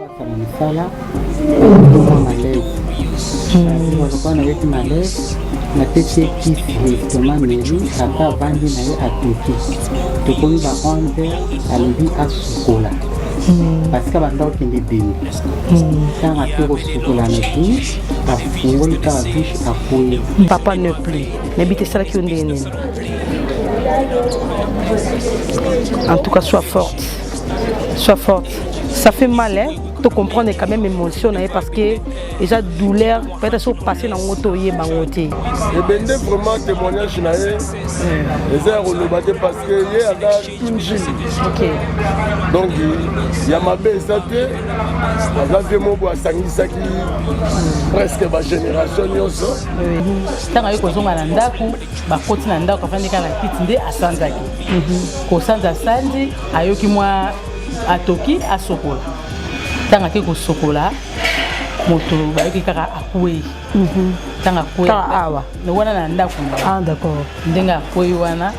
Asala misala mwa malaise lokola nayoki malaise napesi ye kisi estomac meli ata avandi na ye atoki tokomi ba 11 heures alobi asukola parce que banda okende beni ntango ake kosukola na douche afungoli kaka douche akwei Papa ne plus. Nayebi te esalaki yo ndenge nini. En tout cas, sois forte. Sois forte. Ça fait mal, hein? To comprendre quand même émotion na ye parce que eza douleur peut-être so passé nango to oyeba yango te. Ebende vraiment témoignage na ye eza ya koloba te parce que ye aza tunjili. Ok. Donc ya mabe eza te aza vie moko asangisaki presque bagénération nyonso. Ntango aye kozonga na ndako, bakoti na ndako, afandi kaka na kiti nde asanzaki. Kosanza asanzi, ayoki mwa atoki asokola. Ntango ake kosokola, moto bayoki kaka akwei. Ntango akwei Kaka awa. wana na ndako na ye. Ah d'accord. Ndenge akwei wana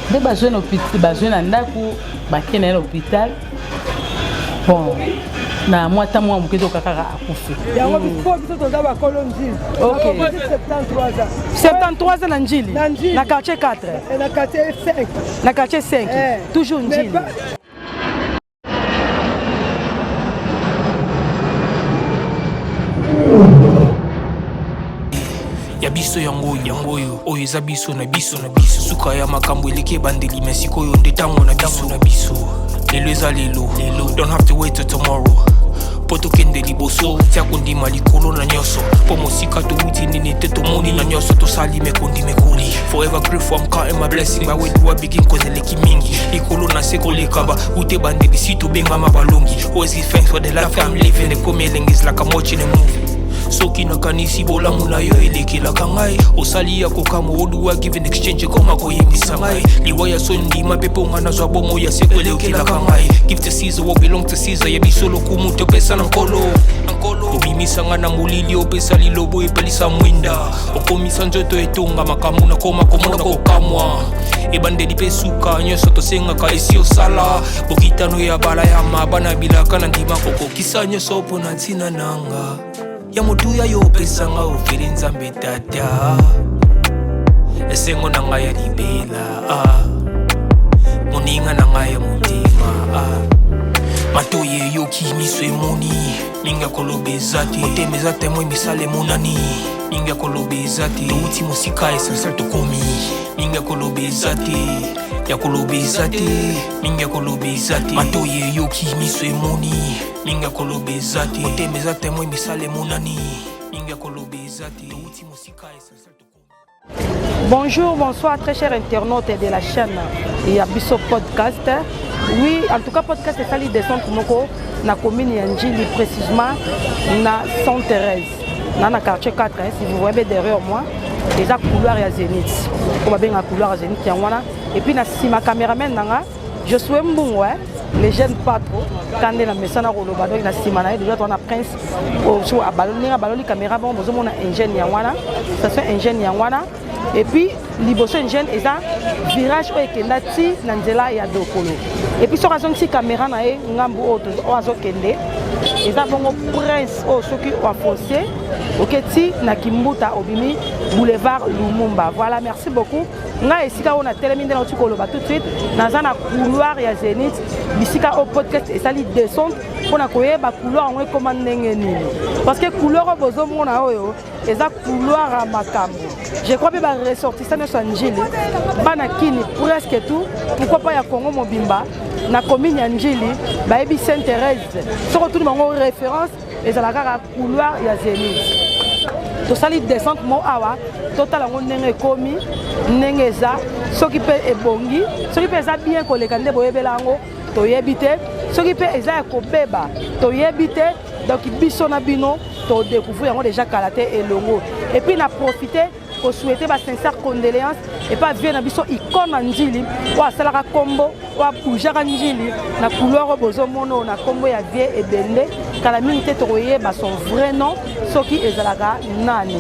nde bazwi na hôpital, bazwi na ndako, bakei na ye na hôpital. Bon, na mwa ntango mwa moke toka kaka akufi. Yango biso biso toza bakolo Njili. Ok. Bakokisi 73 ans. 73 ans na Njili. Na Njili. Na quartier 4. Et na quartier 5. Na quartier 5. Eh. Toujours Mais Njili. pas- Ya biso yango yango oyo oyo eza biso na biso na biso suka ya makambo eleki ebandeli me sikoyo nde ntango na biso na biso lelo eza lelo lelo don't have to wait till tomorrow mpo tokende liboso tia kondima likolo na nyonso mpo mosika towuti nini te tomoni na nyonso tosali mekondi mekoli forever grateful I'm counting my blessing but where do I begin cause eleki mingi likolo na se koleka ba ute bandeli si tobengama balongi always give thanks for the life I'm living ekomi elengi is like I'm watching a movie soki nakanisi bolamu na yo elekelaka ngai osali ya kokamwa oduwa give in exchange ekoma koyembisa ngai liwa ya soni ndima mpe mpo ngai nazwa bomoi ya seko elekelaka ngai give to Caesar what belong to Caesar ya biso lokumu topesa na nkolo obimisa ngai na molili opesa lilobo epelisa mwinda okomisa nzoto etonga makambo nakoma komona kokamwa ebandeli mpe suka nyonso tosengaka esi osala bokitano ya bala ya maba na bilaka na ndima kokokisa nyonso mpo na ntina nanga ya motuya yo opesanga ofeli nzambe tata esengo na ngai ya libela ah. moninga na ngai ya motema ah. matoyi eyoki miso emoni mingi ya koloba eza te motema eza témoin misala emonani mingi ya koloba eza te touti mosika essentiel tokomi mingi ya koloba eza te ya koloba eza te mingi ya koloba eza te matoyi eyoki miso emoni mingi ya koloba eza te motema eza témoin misala emonani mingi ya koloba eza te touti mosika essentiel tokomi. Bonjour, bonsoir, très chers internautes de la chaîne Yabiso Podcast. Oui, en tout cas, podcast esali descente moko na commune ya Njili, précisément na Sainte-Thérèse, na na quartier 4, hein, si vous voyez derrière moi, eza couloir ya Zénith. Oyo babenga couloir ya Zénith yango wana. Et puis na sima caméraman nanga, je suis Mbungu, hein, les jeunes pas trop. Kande na mesana koloba donc na sima na ye déjà toza na prince oyo abaloli ndenge abaloli caméra bongo bozomona engine yango wana station engine yango wana. Et puis liboso engine eza virage oyo ekenda ti na nzela ya dokolo. Et puis soki azongisi caméra na ye ngambu oyo oyo azokende eza bongo prince oyo soki oafonce oke ti na Kimbuta obimi boulevard Lumumba. Voilà, merci beaucoup. Ngai esika oyo natelemi nde nauti koloba tout de suite, naza na couloir ya Zénith, bisika oyo podcast esali descente mpona koyeba couloir yango ekoma ndenge nini, parce que couloir oyo bozomona oyo eza couloir ya makambo. Je crois mpe ba ressortissants nyonso ya Njili, bana Kini presque tout, pourquoi pas ya Congo mobimba, na commune ya Njili bayebi Sainte-Thérèse. Soki otuni bango référence ezala kaka couloir ya Zénith. Tosali descente mo awa, totala yango ndenge ekomi, ndenge eza, soki mpe ebongi, soki mpe eza bien koleka nde boyebela yango toyebi te, soki mpe eza ya kobeba toyebi te. Donc biso na bino todécouvrir yango déjà kala te elongo. Et puis na profiter ko souhaiter ba sincère condoléances et pas vieux na biso icône na Njili oyo asalaka kombo oyo abougeaka Njili na couloir oyo bozomona oyo na kombo ya vieux Ebende. Kala mingi te tokoyeba son vrai nom soki ezalaka nani.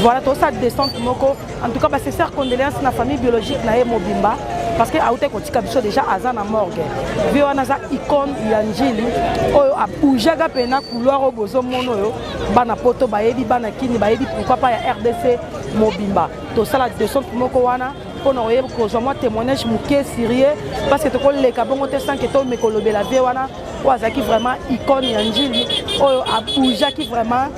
Voilà, tosala descente moko. En tout cas ba sincère condoléances na famille biologique na ye mobimba. Parce que aute kotika biso déjà aza na morgue. Vieux wana aza icône ya Njili oyo abougeaka pena couloir oyo bozomona oyo bana poto bayebi bana kini bayebi pourquoi pas ya RDC mobimba. Tosala descente moko wana mpona koyeba kozwa mwa témoignage moke sérieux parce que tokoleka bongo te sans que tomeka kolobela vie wana oyo azalaki vraiment icône ya Njili oyo abougeaki vraiment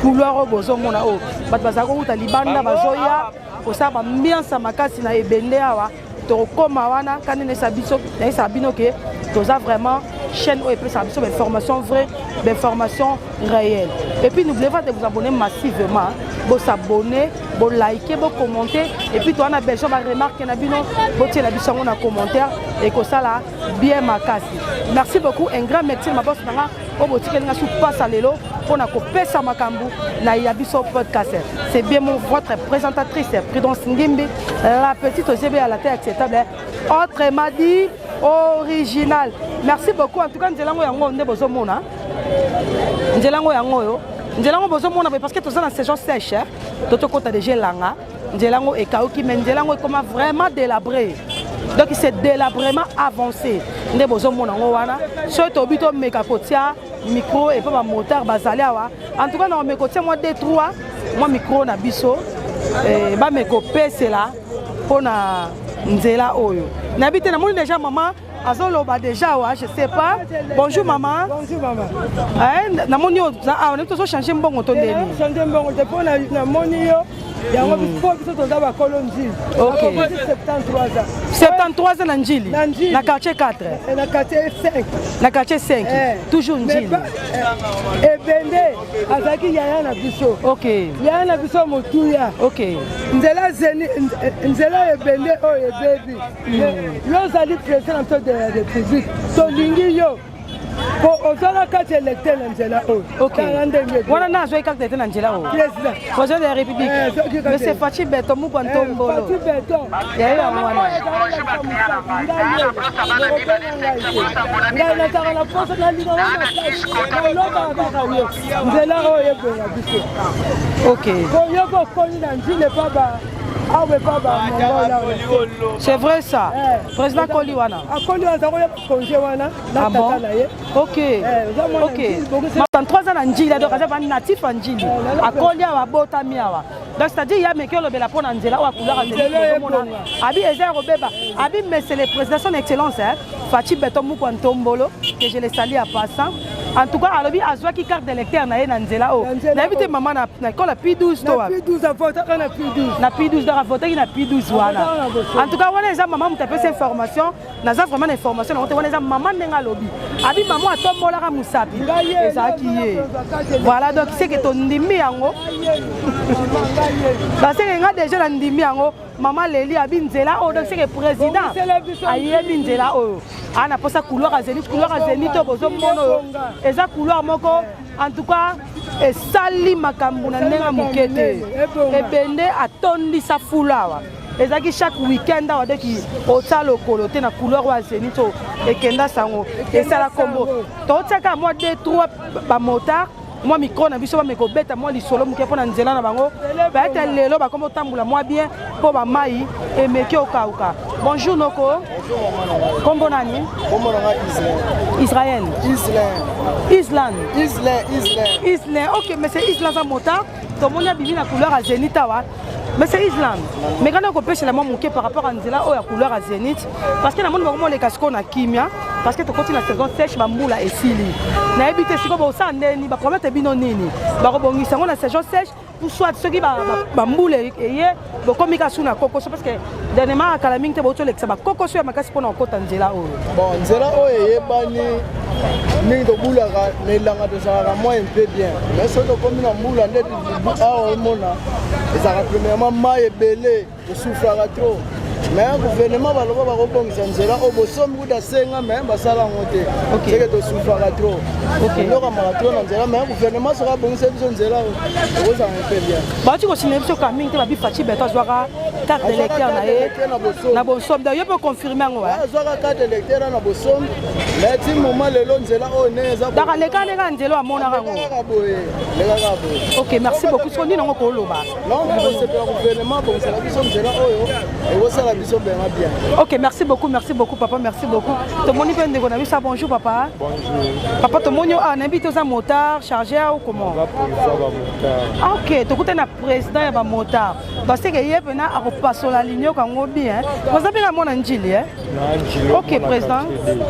couloir oyo bozomona oyo bato bazalaki kowuta libanda bazoya kosala baambiance ya makasi na ebende awa. Tokokoma wana kandi nayesaka bino ke toza vraiment chaîne oyo epesaka biso bainformation vraie, bainformation réelle. Et puis n'oubliez pas de vous abonner massivement, bosabonner, bolike, bocommenter. Et puis toza na besoin baremarque na bino, botiela biso yango na commentaire, ekosala bien makasi. Merci beaucoup, un grand merci na maboso na nga oyo botikeli nga su pasa lelo mpona kopesa makambo na ya biso podcast. C'est bien mon votre présentatrice Prudence Ngimbi, la petite OGB à la tête acceptable, autrement dit original. Merci beaucoup. En tout cas, nzela ngo yango nde bozomona, nzela ngo yango oyo, nzela ngo bozomona parce que toza na saison sèche, totokota déjà elanga, nzela ngo ekauki, mais nzela ngo ekoma vraiment délabré. Donc c'est délabrement avancé nde bozomona ngo wana. Soki tobi tomeka kotia micro epa bamotard bazali awa, en tout cas na omeka kotia mwa 2 3 mwa micro na biso, bameka kopesela mpona nzela oyo. Nayebi te, namoni déjà mama azoloba déjà awa, je sais pas. Bonjour maman. Bonjour maman. Namoni oyo awa, nayebi tozochange mbongo to ndeni? Change mbongo te, mpo namoni yo yango mpo biso toza bakolo Njili. 73 ans. 73 ans na Njili? Na Njili. Na quartier 4? Na quartier 5. Na quartier 5, toujours Njili. Ebende azalaki yaya na biso. Yaya na biso motuya. Nzela zeni, nzela ebende oyo ebebi. Yo ozali président na biso de la République, tolingi yo po ozwaka kati électeur na nzela oyo. Tala ndenge wana na azwaki carte te na nzela oyo. Président. Président de la République. Soki kati- Monsieur Fatshi Béton Mukwa Ntombolo. Fatshi Béton. Ya ye yango wana. Ngai nazalaka na posa, nalingaka makasi, nalobaka kaka yo nzela oyo ebonga biso. Po yo mpo okoni na Njili epa ba awa epa bamongola. C'est vrai ça. Président Koli wana. Akoli wana, aza koya congé wana na Ah bon? tata na ye. Oza mwana Njili, 33 ans na Njili, donc aza ba natif ya Njili. Akoli awa, abotami awa. Donc c'est-à-dire ya meki olobela mpo na nzela oyo akulaka. Nzela Nzela ozomona ebonga. abi eza ya kobeba. Abi monsieur le président, son excellence, hein, Fatshi Béton Mukwa Ntombolo, que je le salue en passant. En tout cas alobi azwaki carte d'électeur na ye na nzela oyo. Na nzela Nayebi te oyo. mama na école ya P12 to Na wapi? P12, avotaka na P12. Na P12, donc avotaki na P12 wana. Avotaka na bosomi. En tout cas wana eza mama moto apesi information, naza vraiment na information nango te. Wana eza mama ndenge alobi, abi mama atombolaka mosapi. Ngai ye, Ezalaki ngai ye. ye. Voilà, donc c'est que tondimi yango, baseke nga déjà na ndimi yango. Mama leli abi nzela oyo, donc c'est que président Bongisela biso. Ayebi nzela oyo aa na posa couloir ya Zénith. Couloir ya Zénith oyo bozomona oyo eza couloir moko, en tout cas esali makambo na ndenge ya moke te. Ebonga. Ebende atondisa fulu awa, ezalaki chaque week-end awa deki otia lokolo te na couloir oyo ya Zénith oyo ekenda sango esala kombo. Totiaka mwa 2 3 bamotard mwa micro na biso, bameka kobeta mwa lisolo moke mpo na nzela na bango. Peut-être lelo bakomi otambola mwa bien mpo bamai emeki okauka. Bonjour noko, kombo nani? Kombo na nga Islin. Israel? Islin. Island? Islin, Islin. Island, ok. Monsieur Island aza motard, tomoni abimi na couloir ya Zénith awa. Monsieur Island, mekana kopesela mwa moke par rapport à nzela oyo ya couloir ya Zénith, parce que namoni bango moleka sikoyo na kimia, parce que tokoti na saison sèche, bambula esili. Nayebi te sikoyo bosala ndeni, bapromete bino nini, bakobongisa yango na saison sèche ou soit soki bambula eye bokomi kaka su na kokoso? Parce que dernièrement akala mingi te bauti olekisa bakokoso ya makasi mpona kokota nzela oyo. Bon, nzela oyo eyebani mingi, tobulaka na elanga, tozalaka mwa un peu bien, mais soki tokomi na mbula nde awa omona ezalaka premièrement mai ebele, tosufraka trop. Mais gouvernement baloba bakobongisa nzela oyo, bosombi kuta senga, mais basala yango te. C'est que tosufraka trop, eloko trop na nzela, mais gouvernement soki abongisa biso nzela oyo, ekozala un peu bien. Bauti kosine biso ka mingi te, babi Fatshi Béton azwaka carte d'électeur na ye na bonsomi, donc yo mpe confirme yango? Azwaka carte électeur na bosombi. Mais ti moment lelo nzela oyo ndenge eza daka leka ndenge nzela amonaka yango kaka boye, leka kaka boye. Ok, merci beaucoup. Siko nini yango koloba? Non, nga kosepela gouvernement abongisela biso nzela oyo ekosala biso vraiment bien. Ok, merci beaucoup, merci beaucoup papa, merci beaucoup. Tomoni mpe ndeko na biso. Bonjour papa. Bonjour. Papa, tomoni oyo awa, nayebi te oza motard, chargeur ou comment? Président. Ah, ok, tokutani na président ya bamotard parce que ye mpena akopasola linioka yango bien. Oza mpe na mwana Njili, eh? Ok président,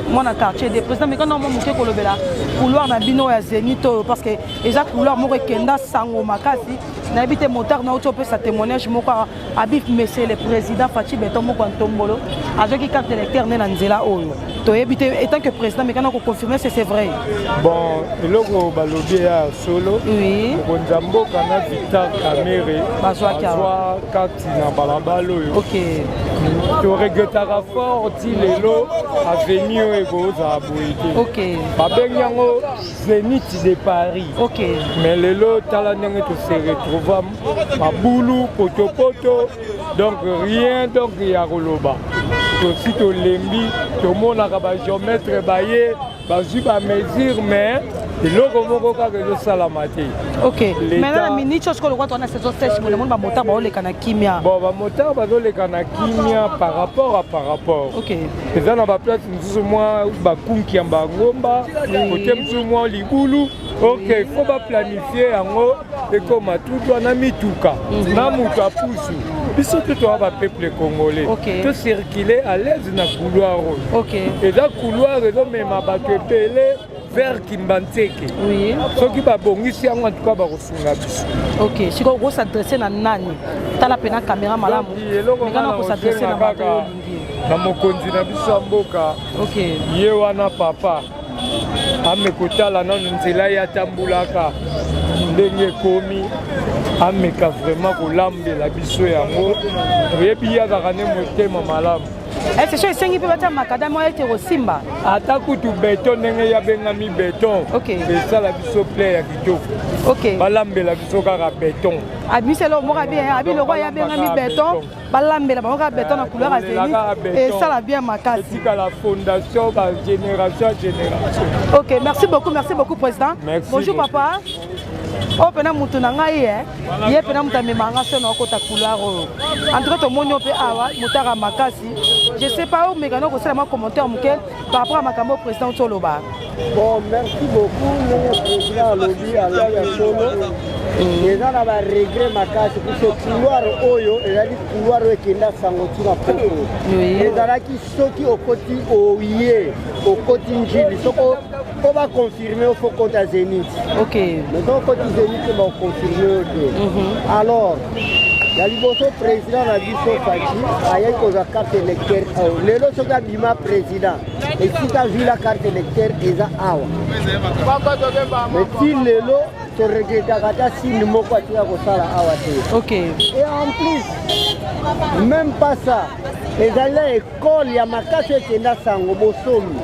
mwana quartier de président mekana mwa moke kolobela couloir na bino ya Zénith oyo, parce que eza couloir moko ekenda sango makasi. Nayebi te, motard nauti opesa témoignage moko abi monsieur le président Fatshi Béton moko ya ntombolo azwaki carte électeur nde na nzela oyo. Toyebi te, en tant que président, mekana koconfirme si c'est vrai. Bon, eloko balobi ya solo. Mokonzi ya mboka na Vital Kamerhe bazwaki awa. Bazwa carte na balabala oyo. Toregretaka fort ti lelo avenue oyo ekozala boye te. Babengi yango Zénith de Paris. Mais lelo tala ndenge tose retrouva, mabulu, potopoto, donc rien. Donc ya koloba, tosi tolembi. Tomonaka bagéomètre baye, bazwi bamesure, mais eloko moko kaka ezosalama te. Ok, maintenant na minute oyo sikoyo, lokwa towana saison sèche, namoni bamotard baoleka na kimia. Bon, bamotard bazoleka na kimia par rapport eza na baplace mosusu mwa bakunki ya bangomba, kote mosusu mwa libulu. Ok, faut baplanifie yango ekoma tout droit na mituka na moto apusu. Biso te toya bapeuple congolais, tocircule à l'aise na couloir oyo. Eza couloir ezomema bato ebele vers Kimbanseke. Soki babongisi yango, en tout cas bakosunga biso. Ok, sikoyo okos'adresse na nani? Tala mpena caméra malamu. Eloko mekana kos'adresse na bato oyo olingi. Na mokonzi na biso ya mboka. Ye wana papa ame kotala nanu nzela ye atambulaka ndenge ekomi, ameka vraiment kolambela biso yango. Toyebi ye azalaka nde motema malamu. Ese so esengi mpe batia macadam oyo ete kosimba. Ata kutu béton, ndenge ye abengami béton, esala biso plein ya kitoko. Balambela biso kaka béton. Abimisi eloko moko abi lokwa ye abengami béton, balambela bango kaka béton na couleur ya Zénith, esala bien makasi. Etikala fondation bagénération ya génération. Ok, merci beaucoup, merci beaucoup président. Merci Bonjour beaucoup. papa. Oyo mpena mutu na ngai ye, ye mpena moto amemanga so na okota couloir oyo. En tout cas tomoni yo mpe awa, motard makasi. Je sais pas, omekana kosala mwa commentaire moke par rapport à makambo oyo président oti oloba. Bon, merci beaucoup. Ndenge président alobi, aza ya solo. Eza na baregret makasi puisque couloir oyo ezali couloir oyo ekenda sango ntina poto. Ezalaki soki okoti oye okoti Njili, soko mpo baconfirme yo, faut kota Zénith. Mais soki okoti Zénith, bakoconfirme yo te. Alors ya liboso, président na biso Fatshi ayaki kozwa carte électeur awa. Lelo soki abima président, esika azwi la carte électeur eza awa. Mais ti lelo toregretaka, ata signe moko atika kosala awa te. Et en plus, même pas ça, ezali na ekole ya makasi oyo ekenda sango bosomi.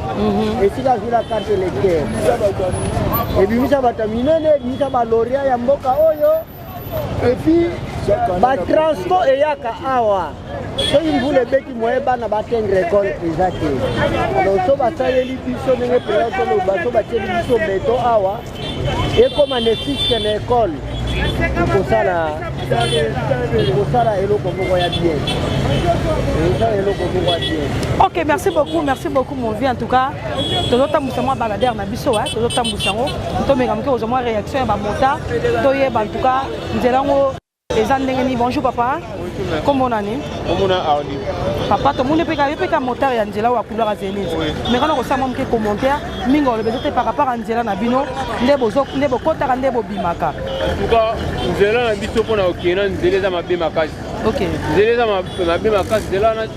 Esika azwi la carte électeur ebimisa bato ya minene, ebimisa balauréat ya mboka oyo. Et puis batransport eyaka awa, soki mvula ebeti, moye bana baatteindre ekole eza te. Alors so basaleli biso ndenge mpenza toloba, so batieli biso béton awa, ekóma ne fiske na ekole, ekosala eloko moko ya bien, ekosala eloko moko ya bien. Ok, merci beaucoup, merci beaucoup mon vieux. En tout cas tozotambwisa mwa baladere na biso, tozotambwisa yango, tomeka moke kozwa mwa réaction ya bamotard, toyeba en tout cas nzela yango eza ndenge nini. Bonjour papa, kombo nani? Komona Ardi. Papa, tomoni mpe yo mpe ka motard ya nzela oyo ya couloir ya Zénith. Mais kana kosala mwa moke commentaire mingi oloba eza te par rapport ya nzela na bino, nde bokotaka, nde bobimaka. En tout cas nzela na biso mpona kokende na nzela eza mabe makasi. Nzela eza mabe makasi. Nzela wana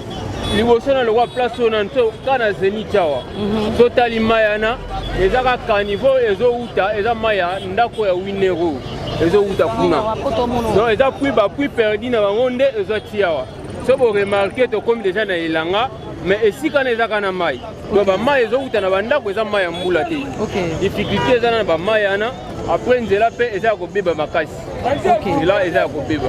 liboso na lokwa place oyo na nso kaka na Zénith awa, so tali mai wana eza kaka caniveau ezowuta, eza mai ya ndako ya Winero ezowuta kuna. Donc eza puits, bapuits perdu na bango nde ezwa ti awa. So boremarquer, tokomi déjà na elanga, mais esika na eza kaka na mai. Donc bamai ezowuta na bandako, eza mai ya mbula te. Difficulté eza na bamai wana. Après nzela mpe eza ya kobeba makasi. Nzela eza ya kobeba.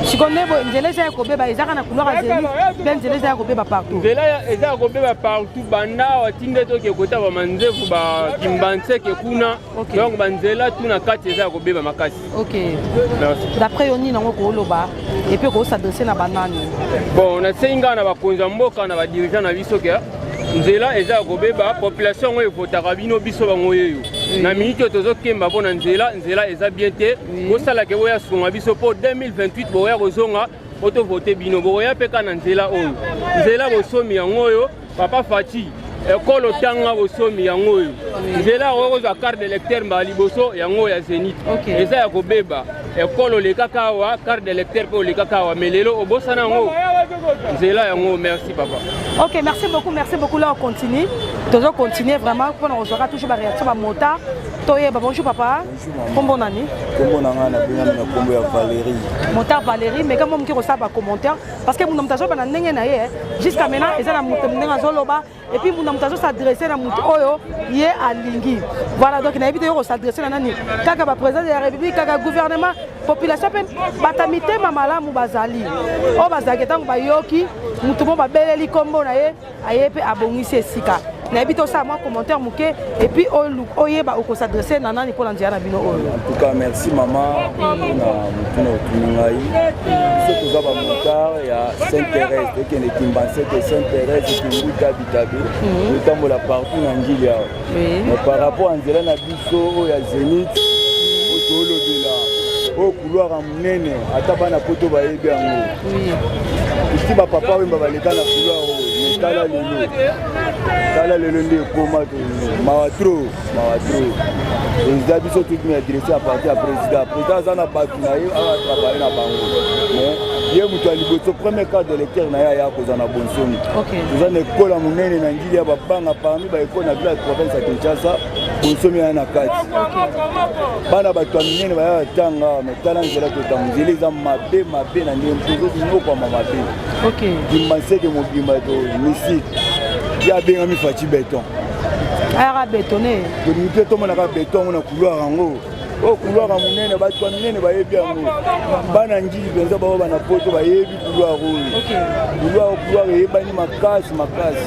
Sikoyo nde boye nzela eza ya kobeba, eza kaka na couloir ya Zenith mpe nzela eza ya kobeba partout. Nzela eza ya kobeba partout banda awa ti nde toke kota ba Manzefu ba Kimbanseke kuna. Donc ba nzela tout na kati eza ya kobeba makasi. Ok. Merci. D'après yo nini yango koloba et puis ko s'adresser na banani? Bon, nasengi ngai na bakonzi ya mboka na ba dirigeants na biso ke nzela eza ya kobeba, population yango evotaka bino, biso bango yeyo. Na minute oyo tozokemba mpo na nzela, nzela eza bien te. Bosala ke boya sunga biso mpo 2028 bokoya kozonga mpo tovote bino, bokoya mpe kaka na nzela oyo. Nzela bosomi yango oyo, Papa Fatshi ekolo tanga bosomi yango oyo. Nzela oyo kozwa carte d'électeur mbala liboso yango oyo ya Zenith. Eza ya kobeba. Ekolo olekaka awa, carte d'électeur mpe olekaka awa, mais lelo obosana yango. Nzela yango, merci papa. Ok, merci beaucoup, merci beaucoup. Là, on continue. Toujours continuer vraiment pour nous recevoir toujours la réaction à motard. Toyeba, bonjour papa. Kombo nani? Kombo na nga na bengami na kombo ya Valérie. Motard Valérie, mais comme moki kosala ba commentaire parce que moto azoloba na ndenge na ye jusqu'à maintenant eza na moto ndenge azoloba et puis moto azo s'adresser na moto oyo ye alingi. Voilà, donc nayebi te yo kosadresse na nani, kaka ba président de la République, kaka gouvernement, population mpe bato ya mitema malamu bazali oyo bazalaki ntango bayoki moto mo babeleli nkombo na ye, aye mpe abongisi esika. Nayebi te osala mwa commentaire moke et puis oyeba okosadresse na nani mpona nzela na bino oyo. En tout cas, merci mama mpona motuna otuni ngai. Biso toza bamotard ya Sainte Thérèse, tokende Kimbanseke, Sainte Thérèse, Kimbuta, Bitabe, totambola partout na Njili awa. Mais par rapport ya nzela na biso oyo ya Zenith oyo toolobela, oyo couloir ya monene, ata bana poto bayebi yango, eti bapapa oyo baleka na couloir oyo. Mais tala lelo, tala lelo nde ekoma mawa trop, mawa trop. Eza biso tuti adresse ya parti ya président. Président aza na bato na ye awa, travaille na bango, mais ye moto ya liboso, premier carte d'électeur na ye aya kozala na Bonsomi. Toza na ekole ya monene na Njili ya babanga, parmi baekole na ville ya province ya Kinshasa, Bonsomi aya na kati. Bana bato ya minene baya batanga, mais tala nzela totanga, nzela eza mabe mabe na ndenge tozonyokwama mabe. Kimbanseke mobimba to misike ye abengami Fatshi Béton. Ayaka bétonné. Tolingi mpe tomonaka béton yango na couloir yango oyo, couloir ya monene, bato ya minene bayebi yango, bana Njili mpenza bao bana poto bayebi couloir oyo. Couloir, couloir eyebani makasi makasi.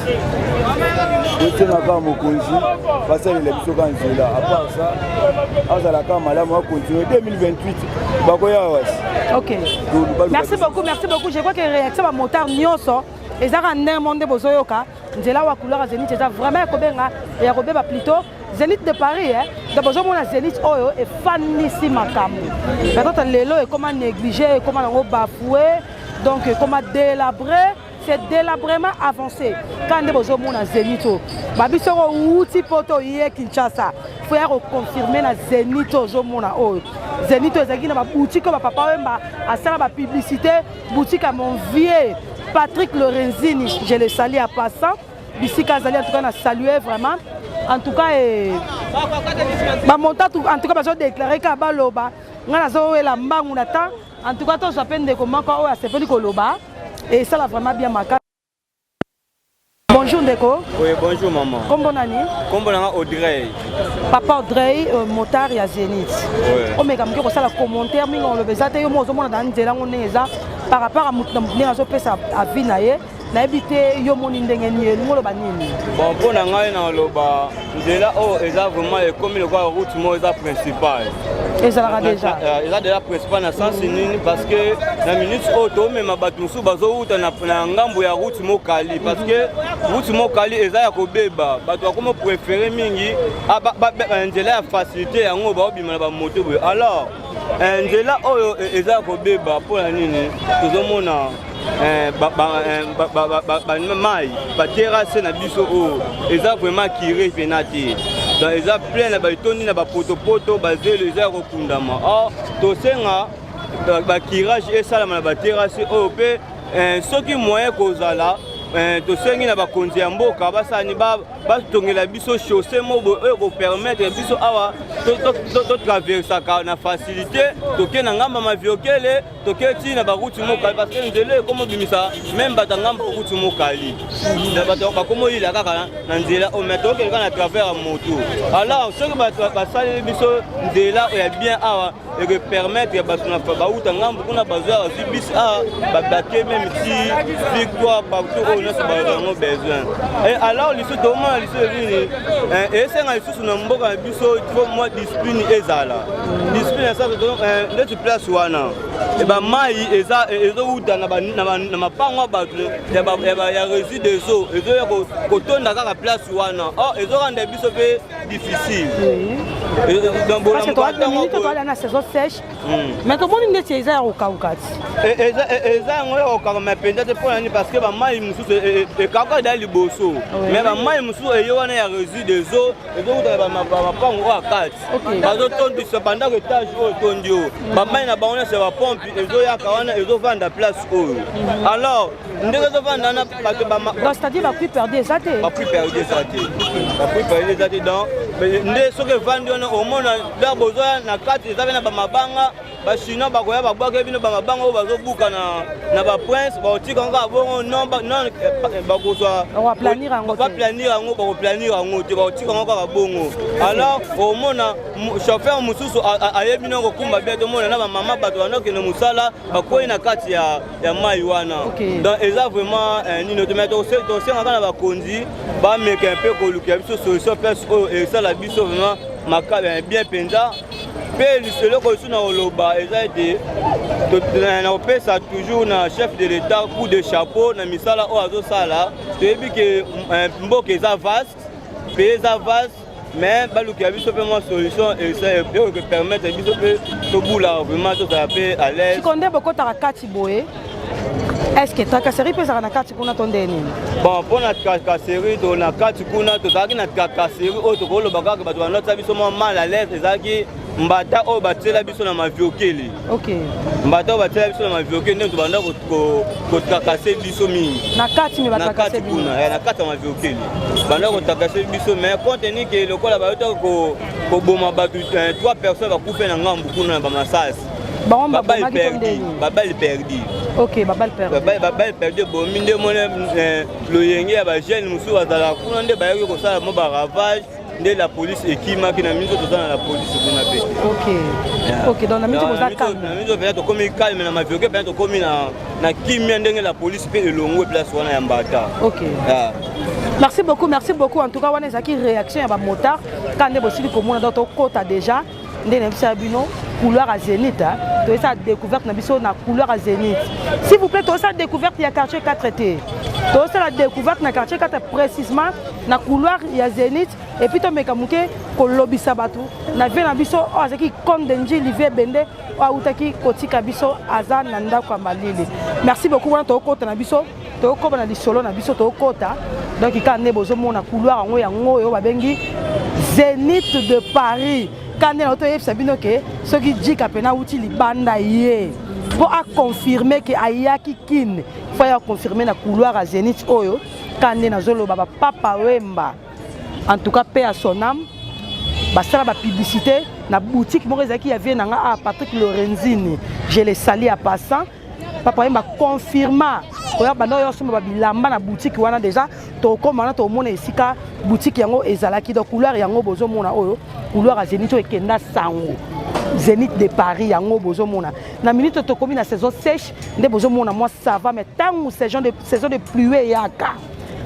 Tosenga kaka mokonzi basalela biso ka nzela. À part ça, azala kaka malamu, acontinue 2028 bakoya wasi. Ok, merci beaucoup, merci beaucoup. Je crois que réaction bamotard nyonso ezaka ndenge mo nde bozoyoka. Nzela wa couloir ya Zénith eza vraiment ya kobenga ya kobeba, plutôt Zénith de Paris, eh? Donc bozomona Zénith oyo efandisi makambo, peut-être lelo ekoma négligé, ekoma nango bafoué, donc ekoma délabré, c'est délabrement avancé. Ka nde bozomona Zénith oyo, babi soko outi poto ye Kinshasa, faut ya koconfirme na Zénith oyo ozomona oyo. Zénith oyo ezalaki na baboutique oyo bapapa Wemba asala bapublicité, boutique ya mon vieux Patrick Lorenzini, je le salue à passant bisika azali. En tout cas na salue vraiment, en tout cas eh, bamonta, en tout cas bazodéclare kaka baloba. Ngai nazowela mbangu na temps. En tout cas tozwa mpe ndeko moko oyo asepeli koloba, esala vraiment bien makasi. Bonjour ndeko. Oui, bonjour maman. Kombo nani? Kombo nanga Audrey. Papa Audrey, motard ya Zénith. Ouais. Omeka moke kosala commentaire mingi oloba eza te, yo mo ozomona na nzela yango ndenge eza par rapport à motu na motu ndenge azopesa avis na ye. Nayebi te yo moni ndenge nini, elingi oloba nini? Bon, mpo na ngai na oloba, nzela oyo eza vraiment ekomi lokola route moko eza principale. Ezalaka déjà. Eza déjà principal na sens nini? Parce que na minute oyo tomema bato mosusu bazowuta na ngambo ya route Mokali, parce que route Mokali eza ya kobeba. Bato bakoma préféré mingi nzela ya facilité yango, baobima na bamoto boye. Alors nzela oyo eza ya kobeba mpo na nini? Tozomona mai baterrasse na biso oyo eza vraiment curé pena te, donc eza plein na baetondi na bapotopoto, bazelo eza ya kokundama. Or tosenga bacurage esalama na baterrasse oyo mpe soki moyen kozala. eh, tosengi na bakonzi ya mboka basani batongela biso chaussée moko boye oyo kopermettre biso awa totraversaka na facilité toke na ngamba maviokele toke ti na baruti mokali parce que nzela ekoma obimisa meme bato ya ngamba route mokali bato bakoma oyila kaka na nzela oyo mais tokende kaka na travers ya moto alors soki bato basaleli biso nzela ya bien awa ekopermettre bato na bauta ngambo kuna bazwa bazwi bisi awa babake meme ti victoire partout oyo nyonso bazwa yango besoin et alors lisusu tomona lisusu nini eh, esenga lisusu na mboka na biso fo mwa discipline ezala discipline ya sasa eh, ndeti place wana eh, bamai ezowuta na mapango ya bato ya rési des eaux ezoya kotonda kaka place wana or ezoranda biso mpe difficile parce que toala na saison sèche hmm. mais tomoni ndeti eza ya kokauka ti e, e, eza yango ya kokauka mais mpenza te mpo na nini parce que bamai mosusu e, ekauka eza liboso mais bamai mosusu eye wana ya résidus des eaux ezowuta na mapango oyo akati bazotondisa bandako etage oyo etondi oyo hmm. bamai na bango nyonso ya bapompe ezoyaka wana ezovanda place oyo hmm. alors ndenge ezovanda wana bato donc c'est-à-dire bapuis perdu eza te bapuis perdu eza te bapuis perdu eza te donc nde soki evandi wana omona lere bozoya na kati eza mpe na bamabanga bachinois bakoya babwaka bino bamabanga oyo bazobuka na baprince bakotika yango kaka bongo non eh, bakozwa baplanir yango bakoplanir yango te bakotika yango kaka bongo alors omona chauffeur mosusu ayebi no kokumba bien tomona na bamama bato bandokende mosala bakwei na kati ya ya mai wana okay. donc eza vraiment eh, nini te mais tosengaka na bakonzi bameka mpe kolukela biso solution place oyo esala biso vraiment maka eh, bien mpenza mpe eloko lisusu na koloba eza ete na kopesa toujours na chef de l'état coup de chapeau na misala oyo azosala toyebi ke eh, mboka eza vaste pays eza vaste mais balukela biso mpe mwa solution oyo ekopermettre biso mpe tobula vraiment tozala mpe à l'aise sikoyo nde bokotaka kati boye est ce que tracasserie mpe ezalaka na kati kuna to nde nini bon mpo na tracasserie to na kati kuna tozalaki na tracasserie oyo tokoloba kaka bato banotisa biso mwa mal à l'aise ezalaki mbata oyo batiela biso na maviokele okay. mbata oyo batiela biso na maviokele nde tobanda kotrakase biso mingi na kati me batrakase kuna na kati ya maviokele banda kotrakase biso mais compte tenu ke lokola bayotaka koboma bato eh, trois personnes bakufe na ngambu kuna na bamasasi babale perdu babale perdu ok babale perdu babale perdu ebomi nde mona eh, loyenge ya bajeune mosusu bazalaka kuna nde bayaki kosala mo baravage nde la police ekimaki na miso toza na la police kuna mpe ok ok donc na miso boza calme na miso mpenza tokomi calme na mavioke mpenza tokomi na na kimia ndenge la police mpe elongwe place wana ya mbata ok yeah. merci beaucoup merci beaucoup en tout cas wana ezalaki réaction ya bamotard kaka nde bosili komona donc tokota déjà nde nayebisa bino couloir ya zénith toyesala découverte na biso na couloir ya zénith s'il vous plaît toyesala découverte ya quartier 4 te toyosala découverte na quartier 4 précisement na couloir ya zénith et puis tomeka moke kolobisa bato na vie na biso oyo azalaki compte de njili vie bende oyo awutaki kotika biso aza na ndako ya malili merci beaucoup wana tokokota na biso tokokoba na lisolo na biso tokokota donc kaka nde bozomona couloir yango yango oyo babengi zénith de paris kaka nde na toyebisa bino ke soki jika mpena awuti libanda ye mpo aconfirme ke ayaki kin fo aya confirme na couloir ya zénith oyo kaka nde nazoloba bapapa wemba en tout cas paix à son âme basala bapublicité na boutique moko ezalaki ya vie na nga ah, patrick lorenzini je le sali à passant papa wemba confirma oya banda oyo osomba babilamba na boutique wana déjà tokoma wana tomona esika boutique yango ezalaki donc couloir yango bozomona oyo couloir ya zénith oyo ekenda sango zénith de paris yango bozomona na minute tokomi na saison sèche nde bozomona mwa sava mais ntango saison de, saison de pluie eyaka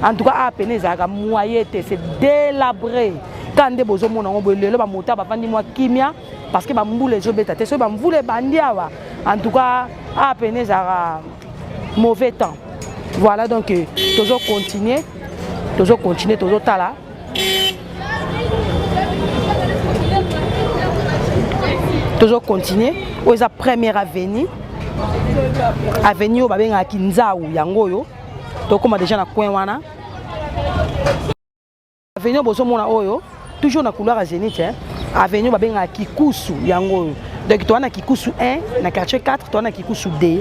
en tout cas awa pene ezalaka moyen te c'est délabré kaka nde bozomona yango boye lelo bamota bafandi mwa kimia parce que bambula ezobeta te soki bamvula ebandi awa en tout cas awa pene ezalaka mauvais temps voilà donc euh, tozo continuer tozo continuer tozotala tozo continuer oyo eza première avenue avenue oyo babengaka kinzau yango oyo tokóma déjà na coin wana avenue bozomona oyo toujours na couloir ya zenith hein? avenue babengaka kikusu yango oyo Donc toza na Kikusu 1 na quartier 4, toza na Kikusu 2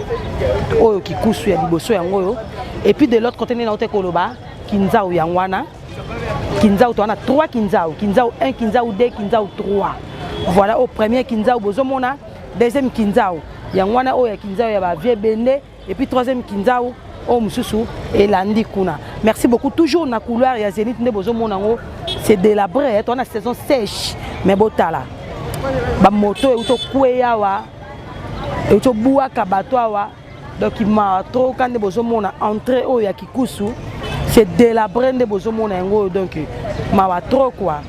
oyo Kikusu ya liboso yango oyo. Et puis de l'autre côté nde nauti koloba Kinzau yango wana. Kinzau toza na 3 Kinzau, Kinzau 1, Kinzau 2, Kinzau 3. Voilà au premier Kinzau bozomona, deuxième Kinzau yango wana oyo ya Kinzau ya ba vieux Bende, et puis troisième Kinzau oyo mosusu elandi kuna. Merci beaucoup. Toujours na couloir ya Zénith nde bozomona yango, c'est délabré, toza na saison sèche, mais botala bamoto euti okweya awa, euti obwaka bato awa. Donc mawa trop ka nde bozomona entrée oyo ya Kikusu, c'est délabré nde bozomona yango oyo. Donc mawa trop quoi,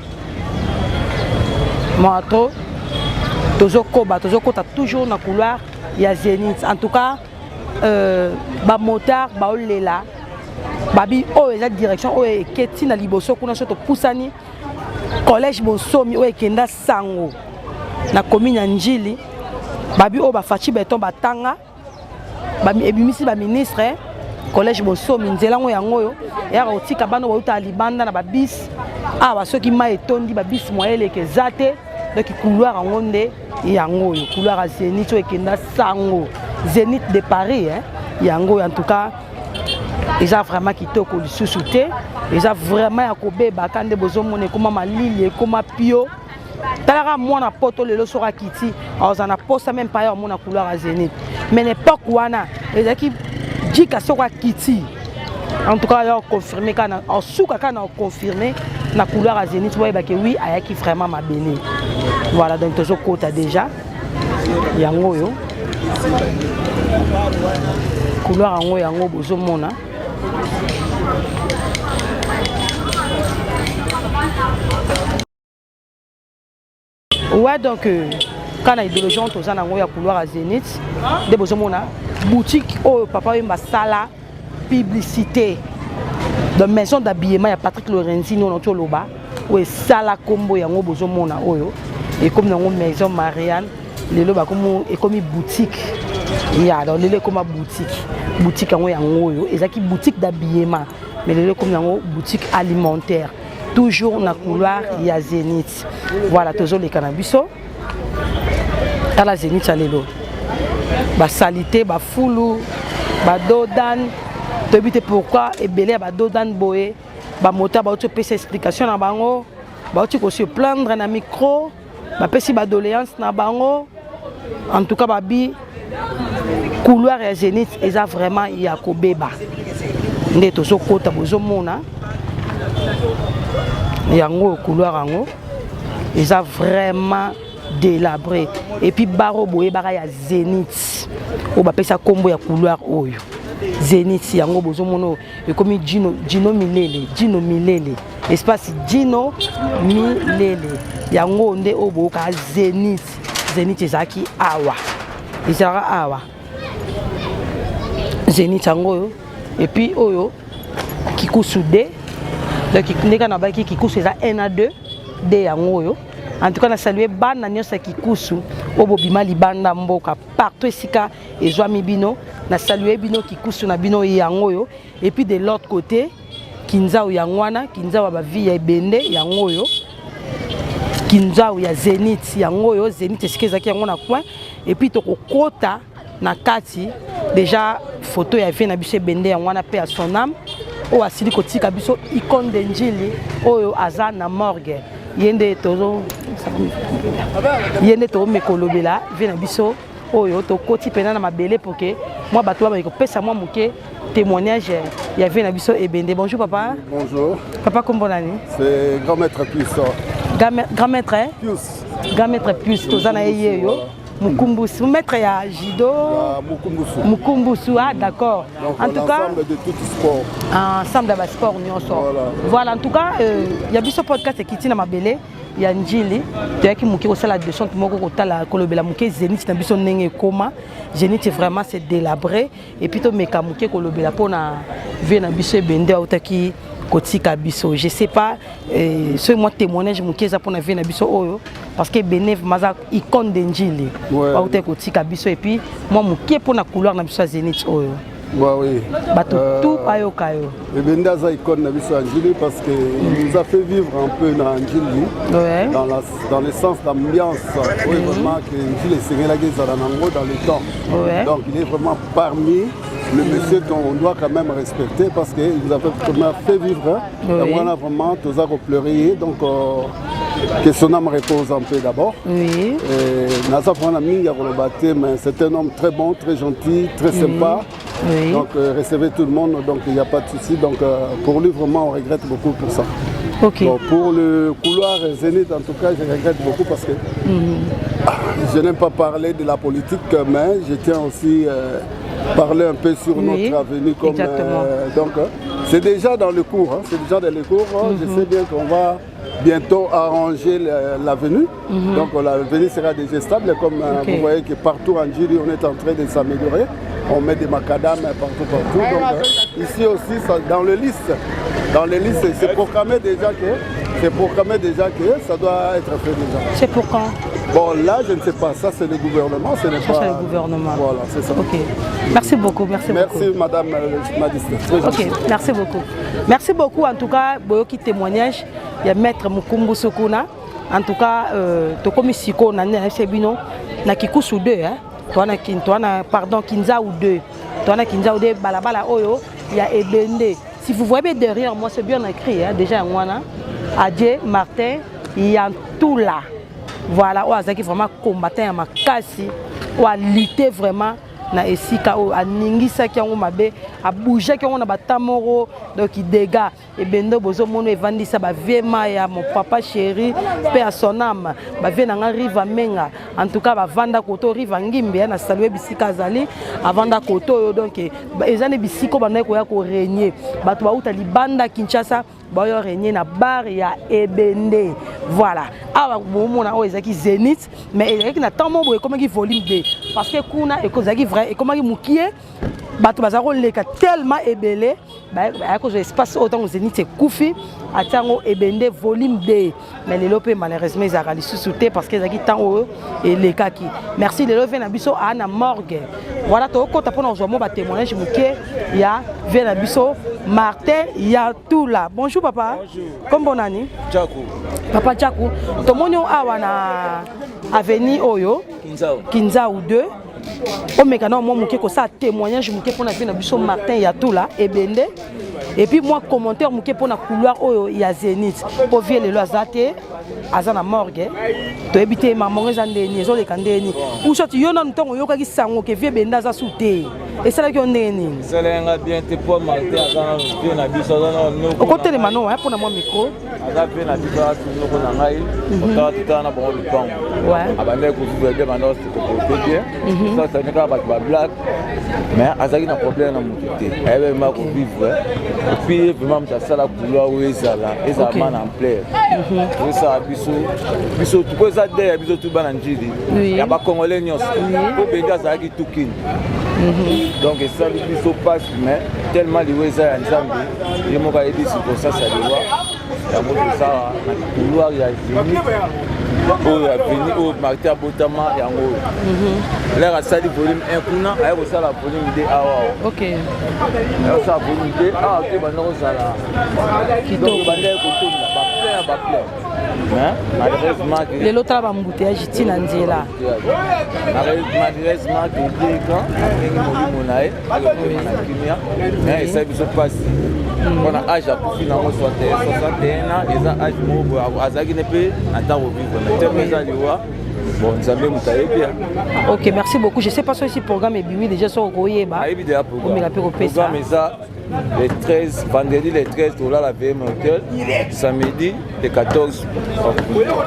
mawa trop. Tozokoba, tozokota toujours na couloir ya Zénith. En tout cas bamotard baolela babi oyo eza direction oyo eketi na liboso kuna. So topusani collège Bonsomi oyo ekenda sango na commune ya Njili, babi oyo bafaci beton batanga ebimisi baministre. Collège Bonsomi, nzela yango yango oyo eyaka kotika bana bauta libanda na babis awa. Soki mai etondi, babis moyen eleka eza te. Donc couloir yango nde yango oyo, couloir ya Zénith oyo ekenda sango, Zénith de Paris, hein? Yango oyo en tout cas eza vraiment kitoko lisusu te, eza vraiment ya kobeba ka nde bozomona ekóma malili, ekóma pio. Talaka mwana poto lelo soki akiti, azala na posa même pa ya omona couloir ya Zénith. Mais na époque wana ezalaki jika, soki akiti, en tout cas ya confirme kaka, asuka kaka na confirme na couloir ya Zénith, boyebake oui, ayaki vraiment mabele. Voilà, donc tozokota déjà yango oyo couloir yango yango bozomona. Ouais, donc kana idéologie wana toza nango ya couloir ya Zénith nde bozomona boutique oyo papa oyo basala publicité de maison d'habillement ya Patrick Lorenzini oyo nauti oloba, oyo esala nkombo yango bozomona oyo ekomi nango maison Marianne. Lelo bakomi ekomi boutique ya, donc lelo ekoma boutique. Boutique yango yango oyo ezalaki boutique d'habillement, mais lelo ekomi yango boutique alimentaire, toujours na couloir ya Zénith. Voilà, tozoleka na biso. Tala Zénith ya lelo, basalite, bafulu, badodan, toyebi te pourquoi ebele ya badodan boye. Bamotard bauti opesa explication na bango, bauti kose plaindre na micro, bapesi badoléance na bango. En tout cas babi couloir ya Zénith eza vraiment ya kobeba nde tozokota. Bozomona yango, couloir yango eza vraiment délabré. Et puis baro boyebaka ya Zénith oyo bapesa nkombo ya couloir oyo Zénith, yango bozomona oyo ekomi Gino, Gino Milele, Gino Milele, espace Gino Milele, yango nde oyo boyoka Zénith. Zénith ezalaki awa, ezalaka awa Zénith yango oyo. Et puis oyo Kikusu d, donc ndenge na baki Kikusu eza 1 à 2 d yango oyo. En tout cas na salue bana nyonso ya Kikusu oyo bobima libanda mboka, partout esika ezwami bino, na salue bino. Kikusu na bino yango oyo. Et puis de l'autre côté Kinzau yango wana, Kinzau ya bavie ya ebende yango oyo, Kinzau ya Zénith yango oyo. Zénith esika ezalaki yango na coin. Et puis tokokota na kati déjà, photo ya vie na biso ebende yango wana, mpe ya son âme oyo asili kotika biso, icône de Njili oyo aza na morgue. Ye nde tozo, ye nde toomeka kolobela vie na biso oyo. Tokoti mpena na mabele pour que mwa bato bameki kopesa mwa moke témoignage ya vie na biso ebende. Bonjour papa. Bonjour. Papa, kombo nani? C'est grand maître Pius. Grand maître, hein? Pius. Grand maître Pius, toza na ye ye yo Mukumbusu, maître ya judo. Mukumbusu. Mukumbusu, ah d'accord. Donc, en tout cas l'ensemble de tout sport. Ensemble ya basport nyonso. Voilà. Voilà, en tout cas ya biso podcast ekiti na mabele ya Njili. Toyaki moke kosala descente moko, kotala, kolobela moke Zénith na biso ndenge ekoma. Zénith vraiment c'est délabré. Et puis tomeka moke kolobela mpona vie na biso ebende autaki kotika biso. Je sais pas soki mwa témoignage moke eza mpona vie na biso oyo, parce que ebene vraiment aza icône de Njili, autaki kotika biso. Et puis mwa moke mpona couloir na biso ya Zénith oyo. Bah oui. Bato tout bayoka yo. Ebende aza icône na biso ya Ndjili parce que il nous a fait vivre un peu na Ndjili. Ouais. Dans, la, dans le sens d'ambiance oyo vraiment que Ndjili esengelaki ezala nango dans le temps. Ouais. Donc il est vraiment parmi le monsieur qu'on doit quand même respecter parce qu'il nous a fait, vraiment fait vivre. Oui. Yango wana vraiment toza kopleurer ye donc que son âme repose en paix d'abord. Oui. Et naza vraiment na mingi ya koloba te mais c'est un homme très bon, très gentil, très sympa. Oui. Donc recevez tout le monde, donc il n'y a pas de souci. Donc pour lui vraiment on regrette beaucoup pour ça. Ok. Bon, pour le couloir Zénith en tout cas je regrette beaucoup parce que je n'aime pas parler de la politique mais je tiens aussi parler un peu sur Oui, notre avenue comme exactement. donc c'est déjà dans le cours, hein, c'est déjà dans le cours. hein. Je sais bien qu'on va bientôt arranger l'avenue. Donc l'avenue sera déjà stable comme vous voyez que partout en Ndjili on est en train de s'améliorer. On met des macadam partout, partout. Donc ici aussi, ça, dans le liste, dans les listes, c'est programmé déjà que c'est programmé déjà que ça doit être fait déjà. C'est pour quand? Bon, là, je ne sais pas. Ça, c'est le gouvernement. Ce n'est Ça, pas c'est le gouvernement. Voilà, c'est ça. Ok. Merci beaucoup. Merci, Merci, beaucoup. madame journaliste. Très gentil. Ok, merci beaucoup. Merci beaucoup. En tout cas, boyoki témoignage, il y a maître Mukumbu Sukuna. En tout cas, tokomi siko na na bino na Kikusu 2 hein. Toi na kin, toi na pardon Kinzau 2. Toi na Kinzau 2 balabala oyo, il y a Ebende. Si vous voyez derrière moi, c'est bien écrit hein, déjà ngwana. Adje Martin Yantula. Voilà, oyo azalaki vraiment combattant ya makasi, oyo alite vraiment na esika oyo aningisaki yango mabe, abougeaki yango na bata moko, donc dégâts. Ebende bozomona evandisa ba vieux Maya, mon papa chéri, paix à son âme, ba vieux nanga Riva Menga. En tout cas, bavanda koto Riva Ngimbe, na saluer bisika azali, avanda koto oyo, donc eza ne bisika oyo bandaki koya ko régner. Bato bauta libanda Kinshasa, baoyo régner na bar ya Ebende. Voilà. Awa bomona oyo ezalaki Zénith, mais ezalaki na temps moko boye ekomaki volume 2 parce que kuna ekozalaki vrai, ekomaki mokie, bato baza koleka tellement ebele, baya kozwa espace oyo ntango Zénith ekufi, atia yango Ebende volume 2. Mais lelo mpe malheureusement ezalaka lisusu te parce que ezalaki temps oyo elekaki. Merci. Lelo vie na biso aa na morgue. Voilà, tokota mpona kozwa mwa batémoignage moke ya vie na biso Martin Yatula. Bonjour papa. Kombo nani? Tchaku. Papa Tchaku, tomoni oyo awa na avenue oyo Kinzau. Kinzau 2. Omeka na mwa moke kosala témoignage moke mpona vie na biso Martin Yatula Ebende, et puis moi commentaire moke mpona couloir oyo ya Zénith. Po vie lelo aza te, aza na morgue, toyebi te mamongo eza ndeni, ezoleka ndeni. Ou soit yo nanu ntongo oyokaki sango ke vie Ebende aza su te, esalaki yo ndenge nini? Esalaki nga bien te po Martin aza nanu vie na biso, aza nanu noko. Okotelema no mpona mwa micro. Aza vie na biso, aza su noko na ngai. Otala totala na bango lupango. Abandaki kovivre bien, abandaki koporte bien. Ça, kaka bato ba blague, mais azalaki na problème na motu te, ayebi ma kovivre. Et puis ye vraiment moto asala couloir oyo ezala ma na ampleur, ezosala biso biso po eza de ya biso tu bana Ndjili, ya bacongolais nyonso, po Bende azalaki tukini. Donc esali biso mpasi, mais tellement liwa eza ya Nzambe, ye moko ayebi circonstance ya liwa yango. Tozala na couloir ya Zénith oyo, avenue oyo Martin abotama, yango oyo. Lere asali volume 1 kuna, aye kosala volume 2 awa. Aye kosala volume 2 awa te, banda kozala donc bandaki kotonda baplein ya baplein, mais malheureusement lelo tala baembouteillage ntina nzela. Malheureusement kedeka ndenge molimo na ye alokema na kimia, mais esali biso mpasi mpona age akufi nango, 61 ans. Eza age moko boye azalaki ne mpe na ntango kovivre, mais tellement eza liwa, bon, Nzambe moto ayebi. Ok, merci beaucoup. Je sais pas soki programme ebimi déjà, soki okoyeba. Ayebi déjà. Omeka mpe kopesa. Programme eza le 13, vendredi le 13, tolala VM Hotel, samedi le 14.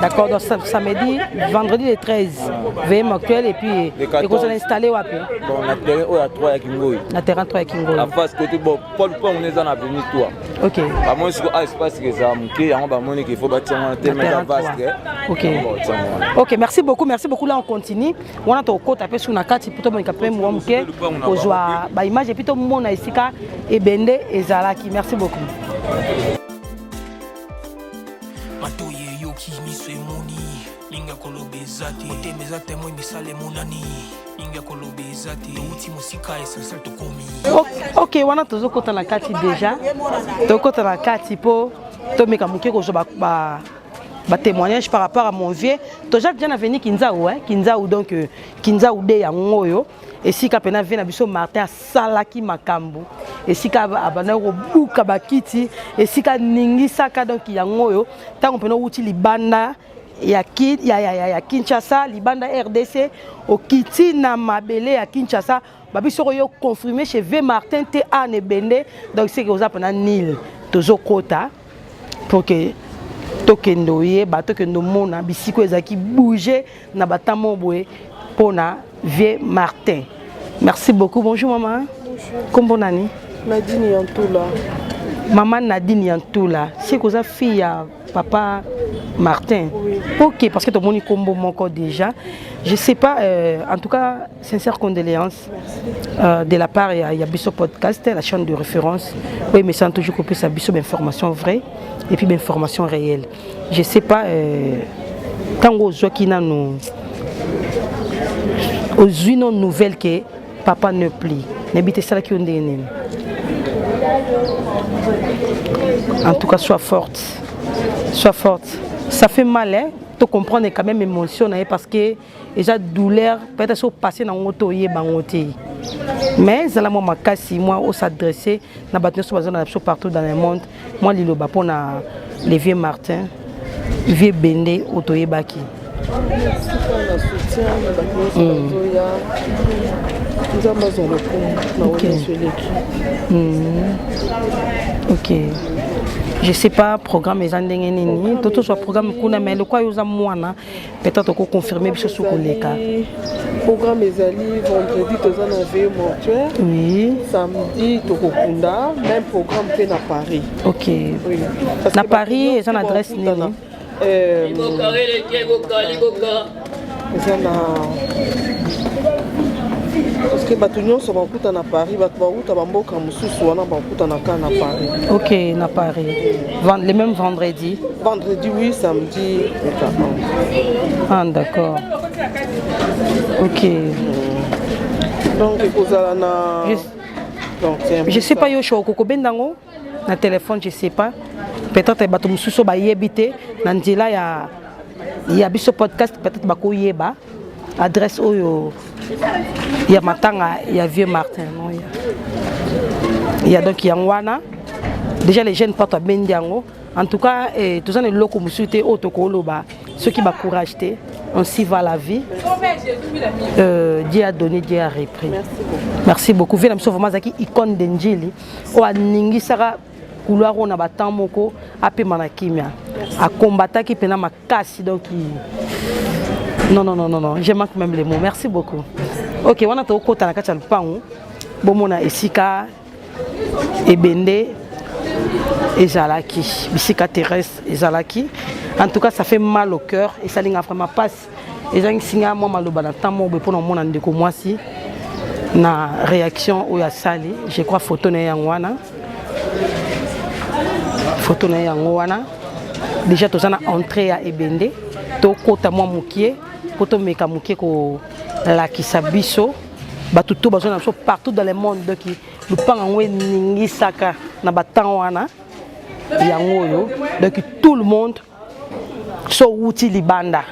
D'accord, donc samedi, vendredi le 13, VM actuel, et puis Le 14. ekozala installé wapi? Bon, na terrain oyo ya 3 ya Kingoi. Na terrain 3 ya Kingoi. En face côté, bon, Paul Pong eza na avenue 3. Bamoni siko a espace ezala moke, yango bamoni ke faut batia wana tellement eza terrain 3. vaste. Ok. Batia wana. Ok, merci beaucoup, merci beaucoup. Là, on continue. Wana tokota mpe su na kati po tomonika mpe mwa moke kozwa baimage et puis tomona esika Ebende ezalaki. Merci beaucoup. Matoyi eyoki, miso emoni, linga koloba. eza te motema eza temoin misala emonani mingi ya koloba eza te touti mosika essentiel tokomi. Ok, wana tozokota na kati déjà, tokota na kati mpo tomeka moke kozwa ba, ba ba témoignage par rapport à mon vieux. Toza déjà na veni Kinzau, hein, Kinzau. Donc Kinzau de yango oyo esika mpena vieux na biso Martin asalaki makambo, esika abandaki kobuka bakiti, esika aningisaka. Donc yango oyo, ntango mpena owuti libanda ya Kinshasa, libanda RDC, okiti na mabele ya Kinshasa, babi soko yo confirmé chez vieux Martin te a na ebende. Donc seke oza mpena nil. Tozokota pour que tokende oyeba, tokende omona bisika oyo ezalaki bouge na batamo boye mpona vieux Martin. Merci beaucoup. Bonjour mama, kombo nani? Nadine Yantula. Mama Nadine Yantula, seke oza fille ya papa Martin? Oui. Ok, parce que tomoni kombo moko déjà, je sais pas. En tout cas, sincère condoléances de la part ya Biso Podcast, la chaîne de référence. Oui, mais c'est toujours kopesa biso information vraie et puis information réelle. Je sais pas, ntango ozwaki nanu, ozwi no nouvelle ke papa ne plie, nayebi te esalaki yo ndenge nini. En tout cas, sois forte, sois forte. Ça fait mal, hein, to comprendre quand même émotion na ye, parce que eza douleur, peut-être so passé nango to oyeba yango te. Mais ezala mwa makasi, mwa os'adresse na bato nyonso baza na biso partout dans le monde, mwa liloba mpona le vieux Martin, vieux Bende oyo toyebaki. Merci na soutien na bato nyonso bazoya. Nzambe azwa lokumu na oyo nyonso eleki. Ok, je sais pas programme eza ndenge nini, to tozwa programme kuna, mais lokwa yo oza mwana, peut-être okoconfirme biso so koleka. Programme ezali: vendredi toza na veille mortuaire, samedi tokokunda, même programme mpe na Paris. Ok. Oui. Na Paris eza na adresse nini? Eza na, parce que bato nyonso bakuta na Paris, bato bauta bamboka mosusu wana bakutana kaka na Paris. Ok, na Paris, le même vendredi? Vendredi, oui, samedi. Ah d'accord, ok. Donc ekozala na donc je sais pas, yo sho okokobenda yango na téléphone, je sais pas, peut-être bato mosusu bayebi te na nzela ya Biso Podcast, peut-être bakoyeba adresse oyo ya matanga ya vieux Martin. Non, ya donc yango wana déjà les jeunes pato abendi yango. En tout cas, eh, toza na eloko mosusu te oyo tokoloba soki bacourage te. Ainsi va la vie. Dieu a donné, Dieu a repris. Merci beaucoup. Merci beaucoup. Vieux na biso vraiment azalaki icône de Njili oyo aningisaka couloir oyo na batemps moko. Apema na kimia, akombataki mpena makasi. Donc non, non, non, non, non, je manque même les mots. Merci beaucoup. Ok, wana tokokota na kati ya lupangu, bomona esika ebende ezalaki, bisika terrestre ezalaki. En tout cas, ça fait mal au cœur, esalinga vraiment passe, ezangisi nga mwa maloba na ntango moko boye mpona omona ndeko mwasi na réaction oyo asali. Je crois photo na ye yango wana, photo na ye yango wana. Déjà toza na entrée ya ebende, tokota mwa mokie mpo tomeka moke kolakisa biso bato to bazwa na biso partout dans le monde. Donc lupanga yango eningisaka na batemps wana, yango oyo. Donc tout le monde, so outi libanda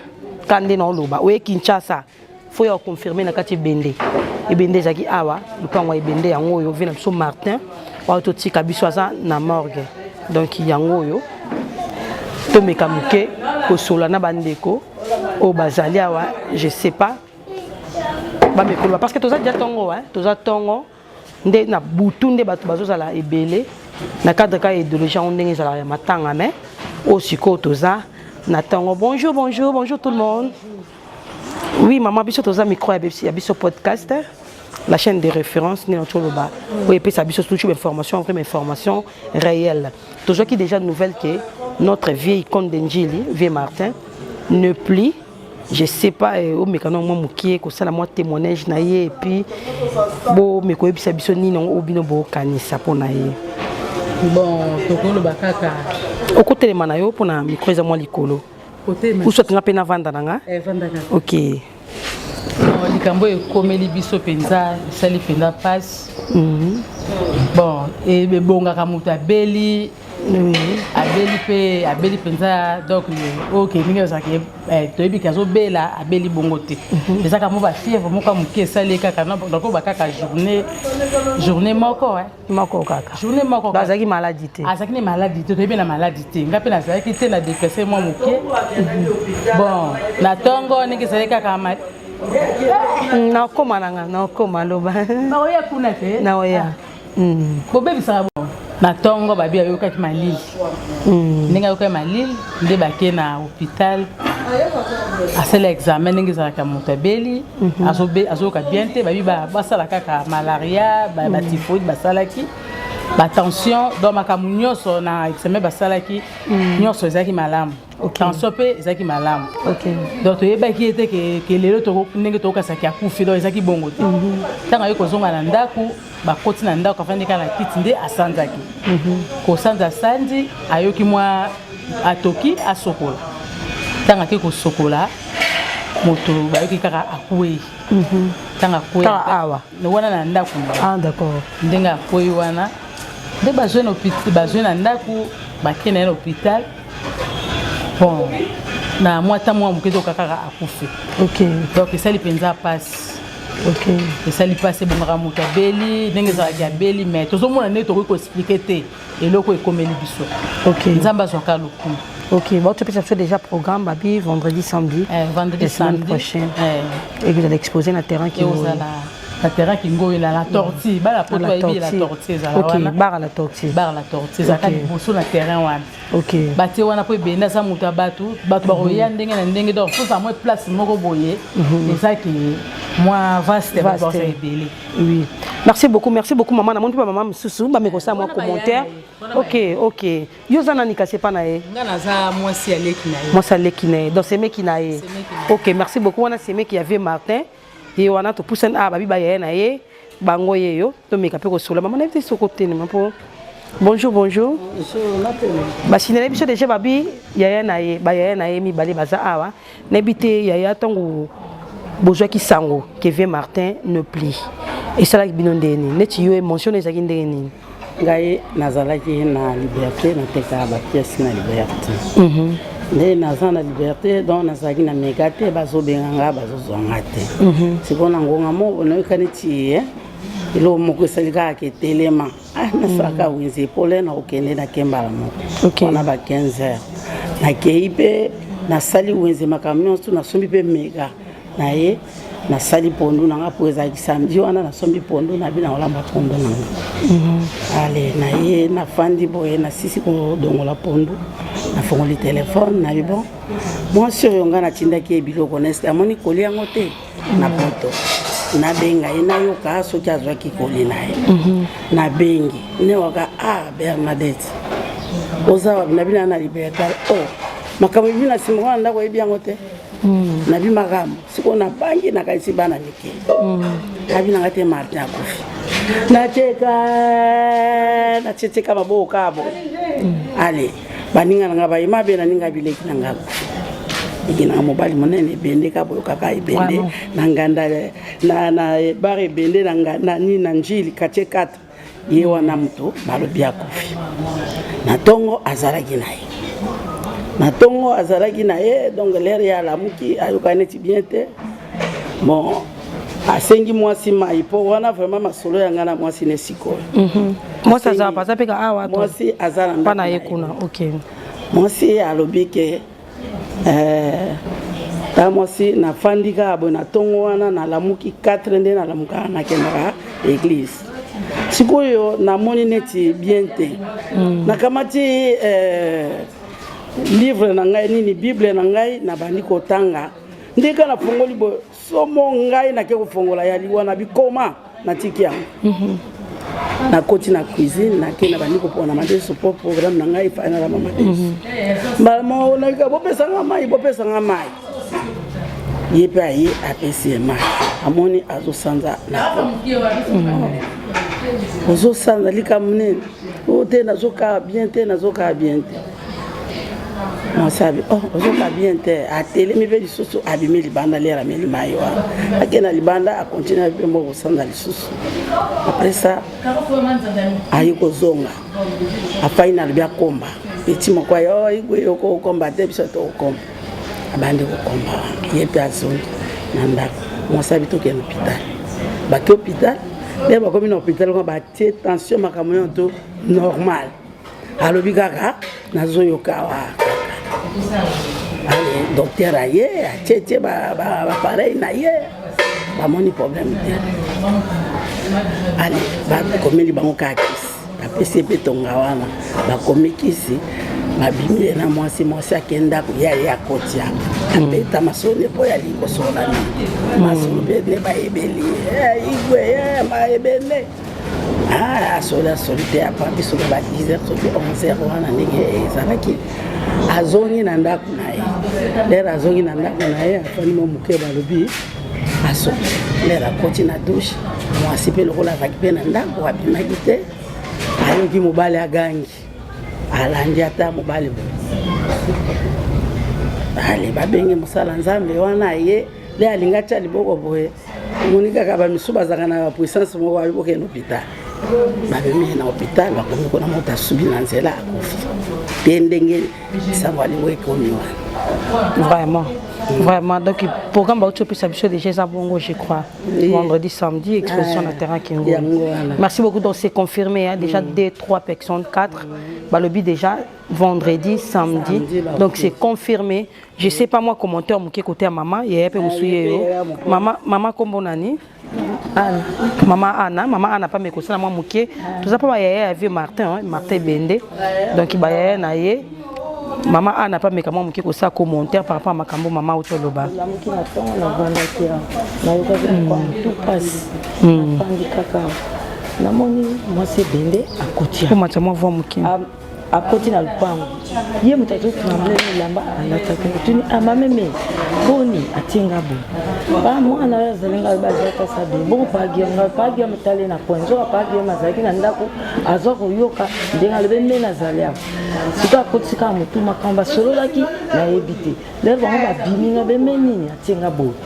ka nde na oloba oye Kinshasa, fo ya confirme na kati ebende. Ebende ezalaki awa, lupango ya ebende yango oyo. Vieux na biso Martin oyo totika biso aza na morgue. Donc yango oyo, tomeka moke kosola na bandeko oyo bazali awa. Je sais pas, bamekoloba parce que toza dia ntongo, toza ntongo nde na butu nde bato bazozala ebele na cadre ka idéologie yango ndenge ezalaka ya matanga. Mais oyo sikoyo toza na ntongo. Bonjour, bonjour, bonjour tout le monde. Oui mama, biso toza micro ya Biso Podcast, la chaîne de référence nde toloba oyo epesa biso toujours information vraie, information réelle. Tozwaki déjà nouvelle que notre vieille icône de Njili, vieux Martin, ne plie. Je sais pas, omeka na mwa mokie kosala mwa témoignage na ye, et puis bomeka oyebisa biso nini oyo bino bokanisa mpo na ye. Bon, tokoloba kaka Okotelema na yo mpona micro eza mwa likolo. Ou soit nga mpe navanda na nga. Eh, ok. Likambo oyo ekomeli biso mpenza esali mpenza mpasi. Bon, ebongaka moto abeli, abeli mpe abeli mpenza, donc oyo ndenge ozalaka, toyebi ke azobela, abeli bongo te. Ezaka mo bafièvre moko ya moke esali ye kaka, donc oyo bakaka journée moko. Moko kaka. Journée moko. Azalaki maladi te? Azalaki ne maladi te, toyebi na maladi te. Nga mpe nazalaki te, na déplace mwa moke. Bon, na ntongo ndenge ezalaki kaka Nakoma na nga, nakoma loba. Naoya kuna te. Naoya. Bobebisaka. Bon, na ntongo babi ayokaki malili. Ndenge ayokaki malili nde bake na hôpital, asala examen ndenge ezalaka, moto abeli, azoyoka bien te, babi basala kaka malaria, batyphoïde, basalaki batension, donc makambo nyonso na examen basalaki nyonso ezalaki malamu, tension mpe ezalaki malamu. Donc toyebaki ye te ke lelo ndenge tokokasaki akufi. Donc ezalaki bongo te. Ntango aye kozonga na ndako, bakoti na ndako, afandi kaka na kiti nde asanzaki. Kosanza, asandi, ayoki mwa atoki, asokola. Ntango ake kosokola, moto bayoki kaka akwei. Ntango akwei awa wana na ndako, ah, d'accord. Ndenge akwei wana nde bazwi na ndako, bakei na ye na hôpital. Bon, na mwa ntango mwa moke toka kaka akufi. Donc esali mpenza mpasi. Esali mpasi. Ebongaka moto abeli ndenge ezalaki, abeli, mais tozomona ndenge tokoki koexpliquer te eloko ekomeli biso. Nzambe azwaka lokumu. Ok, bon, tu peux faire déjà programme, babi, vendredi, samedi. Eh, vendredi, la semaine samedi. prochaine. Eh. Et vous allez exposer le terrain qui est na terrain Kingoyo, na la tortue. Bala poto bayebi la tortue ezala wana. Bar la tortue. Bar la tortue ezalaka liboso na terrain wana. Batie wana mpo ebende aza moto ya bato, bato bakoya ndenge na ndenge, donc foza mwa place moko boye ezaki mwa vaste, bato bakoza ebele. Oui, merci beaucoup, merci beaucoup maman. Namoni mpe bamama mosusu bameka kosala mwa commentaire. Ok, yo oza nani kasi epa na ye? Nga naza mwasi ya leki na ye. Mwasi ya leki na ye, donc semeki na ye. Ok, merci beaucoup. Wana semeki ya vieux Martin ye wana. Topusani awa, babi bayaya na ye bango ye yo, tomeka mpe kosola. Mama, nayebi te soki otelema mpo. Bonjour, bonjour. Basinele biso déjà, babi yaya na ye, bayaya na ye mibale baza awa. Nayebi te yaya, ntango bozwaki sango ke vieux Martin ne plus, esalaki bino ndenge nini? Neti yo, émotion ezalaki ndenge nini? Ngai nazalaki na Liberté, natekaka bapièces na Liberté. Nde naza na Liberté, donc nazalaki na mega te, bazobenga nga, bazozwa nga te. Sikoyo na ngonga moko nayoka neti eloko moko esali kaka ketelema. Ah, nasalaka wenze epole na kokende na kembala moko wana ba 15 heures. Nakei mpe nasali wenze, makambo nyonso, nasombi mpe mega na ye, nasali pondu na nga mpo ezalaki samedi wana. Nasombi pondu na bina, kolamba pondu na nga. Ale na ye, nafandi boye, nasisi kodongola pondu, nafongoli telefone, nabi bon, mwasi oyo nga natindaki ye biloko na eske amoni koli yango te na poto? Nabenga ye, nayoka soki azwaki koli na ye. Nabengi ne waka: "Ah, Bernadette, oza wapi?" Nabi: "Na na Liberté." "Oh, makambo ebi na nsima wana ndako, oyebi yango te?" Nabi: "Makambo sikoyo nabangi, nakanisi bana mike." Abi nanga te, Martin akufi. Nateka, natieteka maboko kaka boye. Ale, baninga nanga bayema be, naninga bileki nanga akufi, eki nanga mobali monene ebende ka boyo kaka ebende na nganda na bar ebende na nini na Njili, quartier 4. Ye wana moto balobi akufi. Na ntongo azalaki na ye, na ntongo azalaki na ye. Donc l'heure ye alamuki, ayoka neti bien te. Bon, asengi mwasi mai, mpo wana vraiment masolo ya ngai na mwasi ne sikoyo. Mwasi aza aza mpe ka awa? Mwasi aza na mpa na ye kuna, ok. Mwasi alobi ke ta mwasi, nafandi kaka boye na ntongo wana, nalamuki 4 nde nalamukaka, nakendaka église. Sikoyo namoni neti bien te. Nakamati livre na ngai, nini, bible na ngai, nabandi kotanga. Ndeka nafongoli boye, somo, ngai nake kofongola ya liwa na bikoma, natiki yango. Nakoti na cuisine, nake na bandi kopona madesu mpo programme na ngai efai nalamba madesu. Mbala moko nayika: "Bopesanga mai, bopesanga mai." Ye mpe aye, apesi ye mai, amoni azosanza na po. "Ozosanza, likambo nini?" "O te, nazokaa bien te, nazokaa bien te." Mwasi abi oh ozoka bien te, atelemi mpe lisusu abimi libanda lere ameli mai wana, ake na libanda akontinue mpe moko kosanza lisusu. Après ça aye kozonga afai na alobi akomba petit moko aye oh igwe yo okokomba te biso tokokomba, abandi kokomba wana ye mpe azongi na ndako. Mwasi abi tokende hôpital, bake hôpital nde bakomi na hôpital kuna batie tension makambo nyonso to normal. Alobi kaka nazoyoka awa kaka. Ale docteur aye atietie bapareil na ye bamoni problème te. Ale bakomeli bango kaka kisi, bapesi ye mpe tonga wana bakomi kisi, babimi ye na mwasi. Mwasi akende ndako ye aye akotia abeta masolo nde mpo ya likosola mingi masolo mpe nde bayebeli ye igwe ye mayebele. Ah, asoli asoli te apa biso na ba 10 heures soki 11 heures wana ndenge ezalaki azongi na ndako na ye. Lere azongi na ndako na ye afandi mwa moke, balobi asoli. Lere akoti na douche, mwasi mpe lokola azalaki mpe na ndako abimaki te, ayoki mobali agangi, alandi ata mobali boye. Ale babenge mosala Nzambe wana ye nde alingi atya liboko boye, omoni kaka bamisu bazalaka na puissance moko babi bokende hôpital, babemi ye na hôpital, bakomi kuna moto asubi na nzela akufi te ndenge sango alingo ekomi wana. Vraiment, vraiment. Donc programme bauti opesa biso déjà eza bongo, je crois. Oui. Vendredi, samedi, exposition na terrain Kingo. Merci beaucoup. Donc c'est confirmé, hein, déjà 2, 3 personnes, 4. Balobi déjà vendredi, samedi. Samedi, donc c'est confirmé. Je sais pas moi commentaire moke côté ya mama, yaya pe mosu ye yo. Mama, mama kombo nani? Anna. Mama Anna, mama Anna pa mekosala mwa moke. Toza pa ba yaya ya vieux Martin, hein, Martin Bende. Donc ba yaya na ye. Mama Anna pa meka mwa moke kosala commentaire par rapport à makambo mama otoloba. Nalamuki na ntongo navandaki awa, nayokaki mokwa motu mpasi, nafandi kaka namoni mwasi ebende akoti awa. Omatisa mwa voix moke. Akoti na lupango, ye moto azotremble na elamba alataki. Otuni amameme boni atie nga boye, ba mwana oyo azali nga bazalaka sabe bongo pagianga pagia motale na coin nzoka pagiama azalaki na ndako azwa koyoka ndenge alobi nde nazali awa. Sikoyo akotisi kaka motu makambo basololaki nayebi te. Lelo bango babimi nga beme nini atie nga boye,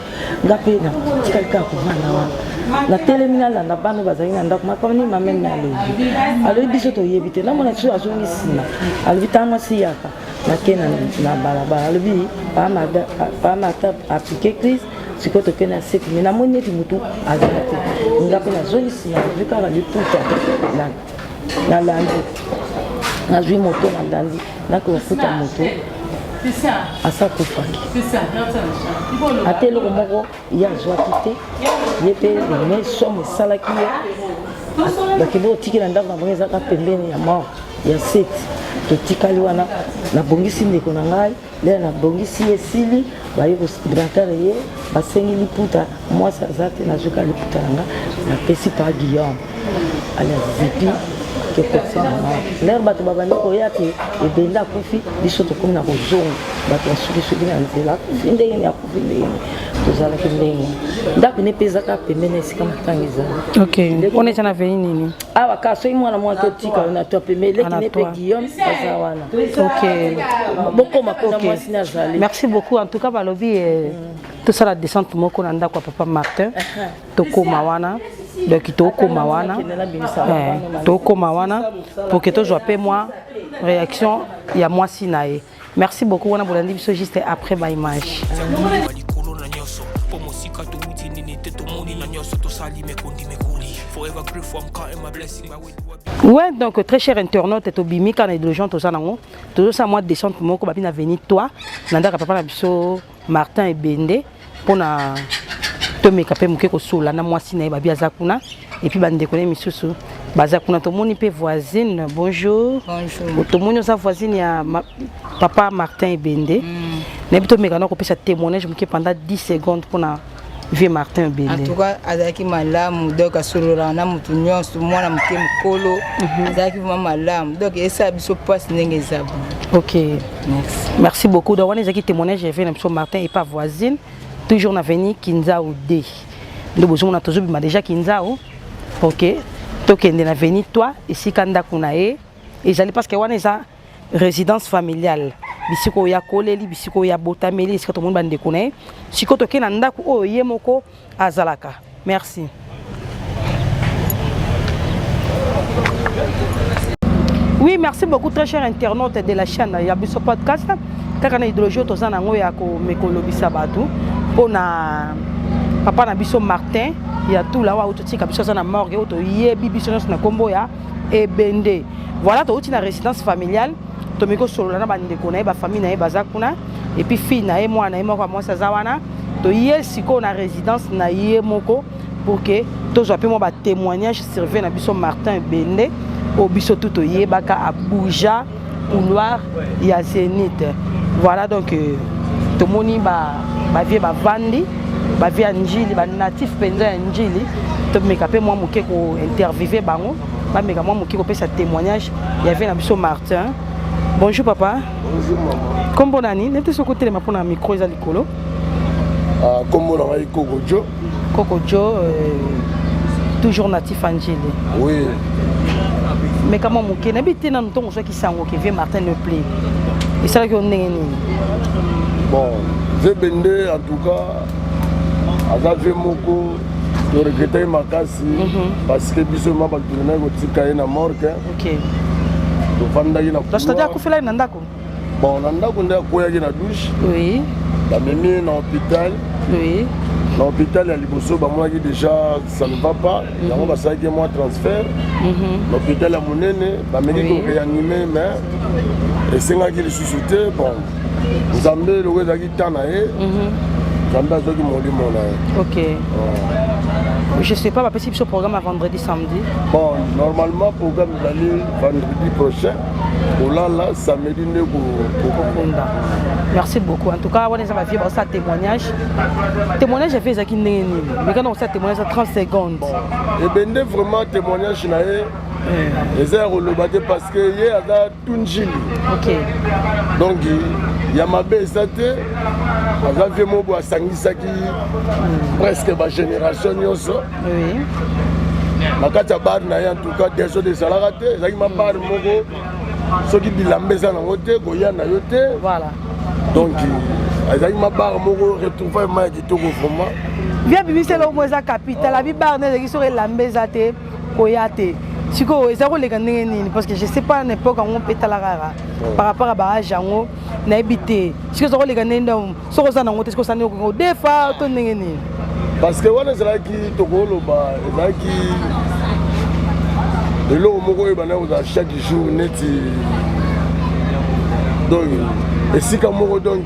nga mpe natikali kaka kovanda wana, natelemi nalanda bana bazalaki na ndako makambo nini mameme alobi. Alobi biso toyebi te, namona biso azongi nsima alobi ntango mwasi yaka nake na balabala alobi pa Martin aplike crise sikoyo tokende na seki me namoni neti motu azala te, nga mpe nazongi nsima nazwi kaka liputa nalandi nazwi moto nalandi nakofuta moto asa akufaki ata eloko moko ye azwaki te, ye mpe me somo esalaki ye bakende kotikela ndako na bango ezalaka pembeni ya mort ya seti. Totikali wana nabongisi ndeko na ngai lelo nabongisi ye esili baye kobrantare ye basengi liputa mwasi aza te, nazwika liputa na nga napesi pa Guillaume alias Zipi kekotisi na nga lere bato babandi koya te ebende akufi, biso tokomi na kozonga bato basukisuki na nzela akufi ndenge nini akufi ndenge nini tozalaki ndenge ndako ne mpe ezaka pembeni na esika matanga ezali. Ok, wana eza na veni nini? Awa kaka soki mwana mwana totika yo na to pembeni leki ne mpe Guillaume aza wana. Ok, bokoma mpe na mwasi ne azali. Merci beaucoup. En tout cas balobi tosala descente moko na ndako ya papa Martin, tokóma wana. Donc tokóma wana, tokóma wana pour que tozwa mpe mwa réaction ya mwasi na ye. Merci beaucoup. Wana bolandi biso juste après ba image. Likolo na nyonso mpo mosika towuti nini te tomoni na nyonso tosali mekondi mekoli forever grateful I'm counting my blessing by way. Ouais, donc très cher internaute, tobimi kana idéologie toza nango, tozosala mwa descente moko babi na veni toi na ndako ya papa na biso Martin Ebende mpona tomeka mpe moke kosola na mwasi na ye babi aza kuna et puis bandeko na ye misusu baza kuna. Tomoni mpe voisine, bonjour. Bonjour. Tomoni oza voisine ya papa Martin Ebende. Nayebi tomeka na kopesa témoignage moke pendant 10 secondes mpona vieux Martin En Ebende. tout cas azalaki malamu, donc asololaka na motu nyonso, mwana moke mokolo, azalaki vraiment malamu, donc esala biso mpasi ndenge eza boye. Ok, merci. Merci beaucoup. Donc wana ezalaki témoignage ya vieux na biso Martin et pa voisine, toujours na veni Kinzau D. Nde bozomona tozobima déjà Kinzau. Ok, tokende na veni toi esika ndako na ye ezali parce que wana eza résidence familiale. bisika oyo akoleli, bisika oyo abotameli, esika tomoni bandeko na ye. Sikoyo tokei na ndako oyo ye moko azalaka. Merci. Oui, merci beaucoup très cher internaute de la chaîne ya biso podcast. Kaka na idéologie oyo toza nango ya komekolobisa bato mpo na papa na biso Martin ya Tula oyo auti tika biso aza na morgue oyo toyebi biso nyonso na nkombo ya Ebende. Voilà, touti na résidence familiale tomeki kosolola na bandeko na ye bafamille na ye baza kuna epuis fille na ye mwana na ye moko ya mwasi aza wana toye sikoyo na résidence na ye moko pour que tozwa mpe mwa batémoignage surveille na biso Martin Ebende oyo biso tu toyebaka abuja couloir ya Zenith. Voilà donc euh, tomoni ba bavie bavandi bavie ya Njili ba natif mpenza ya Njili tomeka mpe mwa moke kointerviewe bango bameka mwa moke kopesa témoignage ya vie na biso Martin. Bonjour papa. Bonjour maman. Kombo nani? Nete soki otelema mpo na micro eza likolo. Ah, kombo na ngai Koko Jo. Koko Jo euh, toujours natif à Njili. Oui. Mais kama moke nayebi te nanu ntongo ozwaki sango ke vieux Martin ne plaît esalaki yo ndenge nini? Bon, vieux Bende en tout cas aza vieux moko toregrete ye makasi mhm. parce que biso ma bato tokendaki kotika ye na morgue okay. tofandaki na c'est-à-dire akufelaki na ndako bon na ndako nde akweyaki na douche oui. bamemi ye na hôpital oui. na hôpital ya liboso bamonaki déjà ça ne va pas mhm. yango basalaki ye mwa transfert mhm. na hôpital ya monene bameki koréanime mais esengaki lisusu te bon nzambe eloko ezalaki temps na ye mhm. nzambe azwaki molimo na ye ok oh. je sais pas bapesi biso programme ya vendredi samedi bon normalement programme ezali vendredi prochain kolala samedi nde kokunda merci beaucoup en tout cas wana eza bavie baosala témoignage témoignage ya vie ezalaki ndenge nini mekana kosala témoignage ya 30 secondes ebende vraiment témoignage na ye eh. eza ya koloba te parce que ye aza tunjili okay. donc ya mabe eza te aza vie moko asangisaki mm. presque bagénération nyonso oui. na kati ya bar na ye en tout cas desordre ezalaka te ezalaki ma bar moko soki bilamba eza nango te koya na yo te voilà. donc ezalaki ma bar moko retrouvaille ma ya kitoko vraiment vie bimisi eloko moko eza capital abi bar na ezalaki soki elamba eza te koya te sikoyo eza koleka ndenge nini parce que je sais pas na époque yango mpe tala kaka par rapport ya baage yango nayebi te sikoyo eza koleka ndenge nini soki oza nango te soki osani okoki kodefa to ndenge nini parce que wana ezalaki tokoloba ezalaki eloko moko oyo ebandaki kozala chaque jour neti donc esika moko donc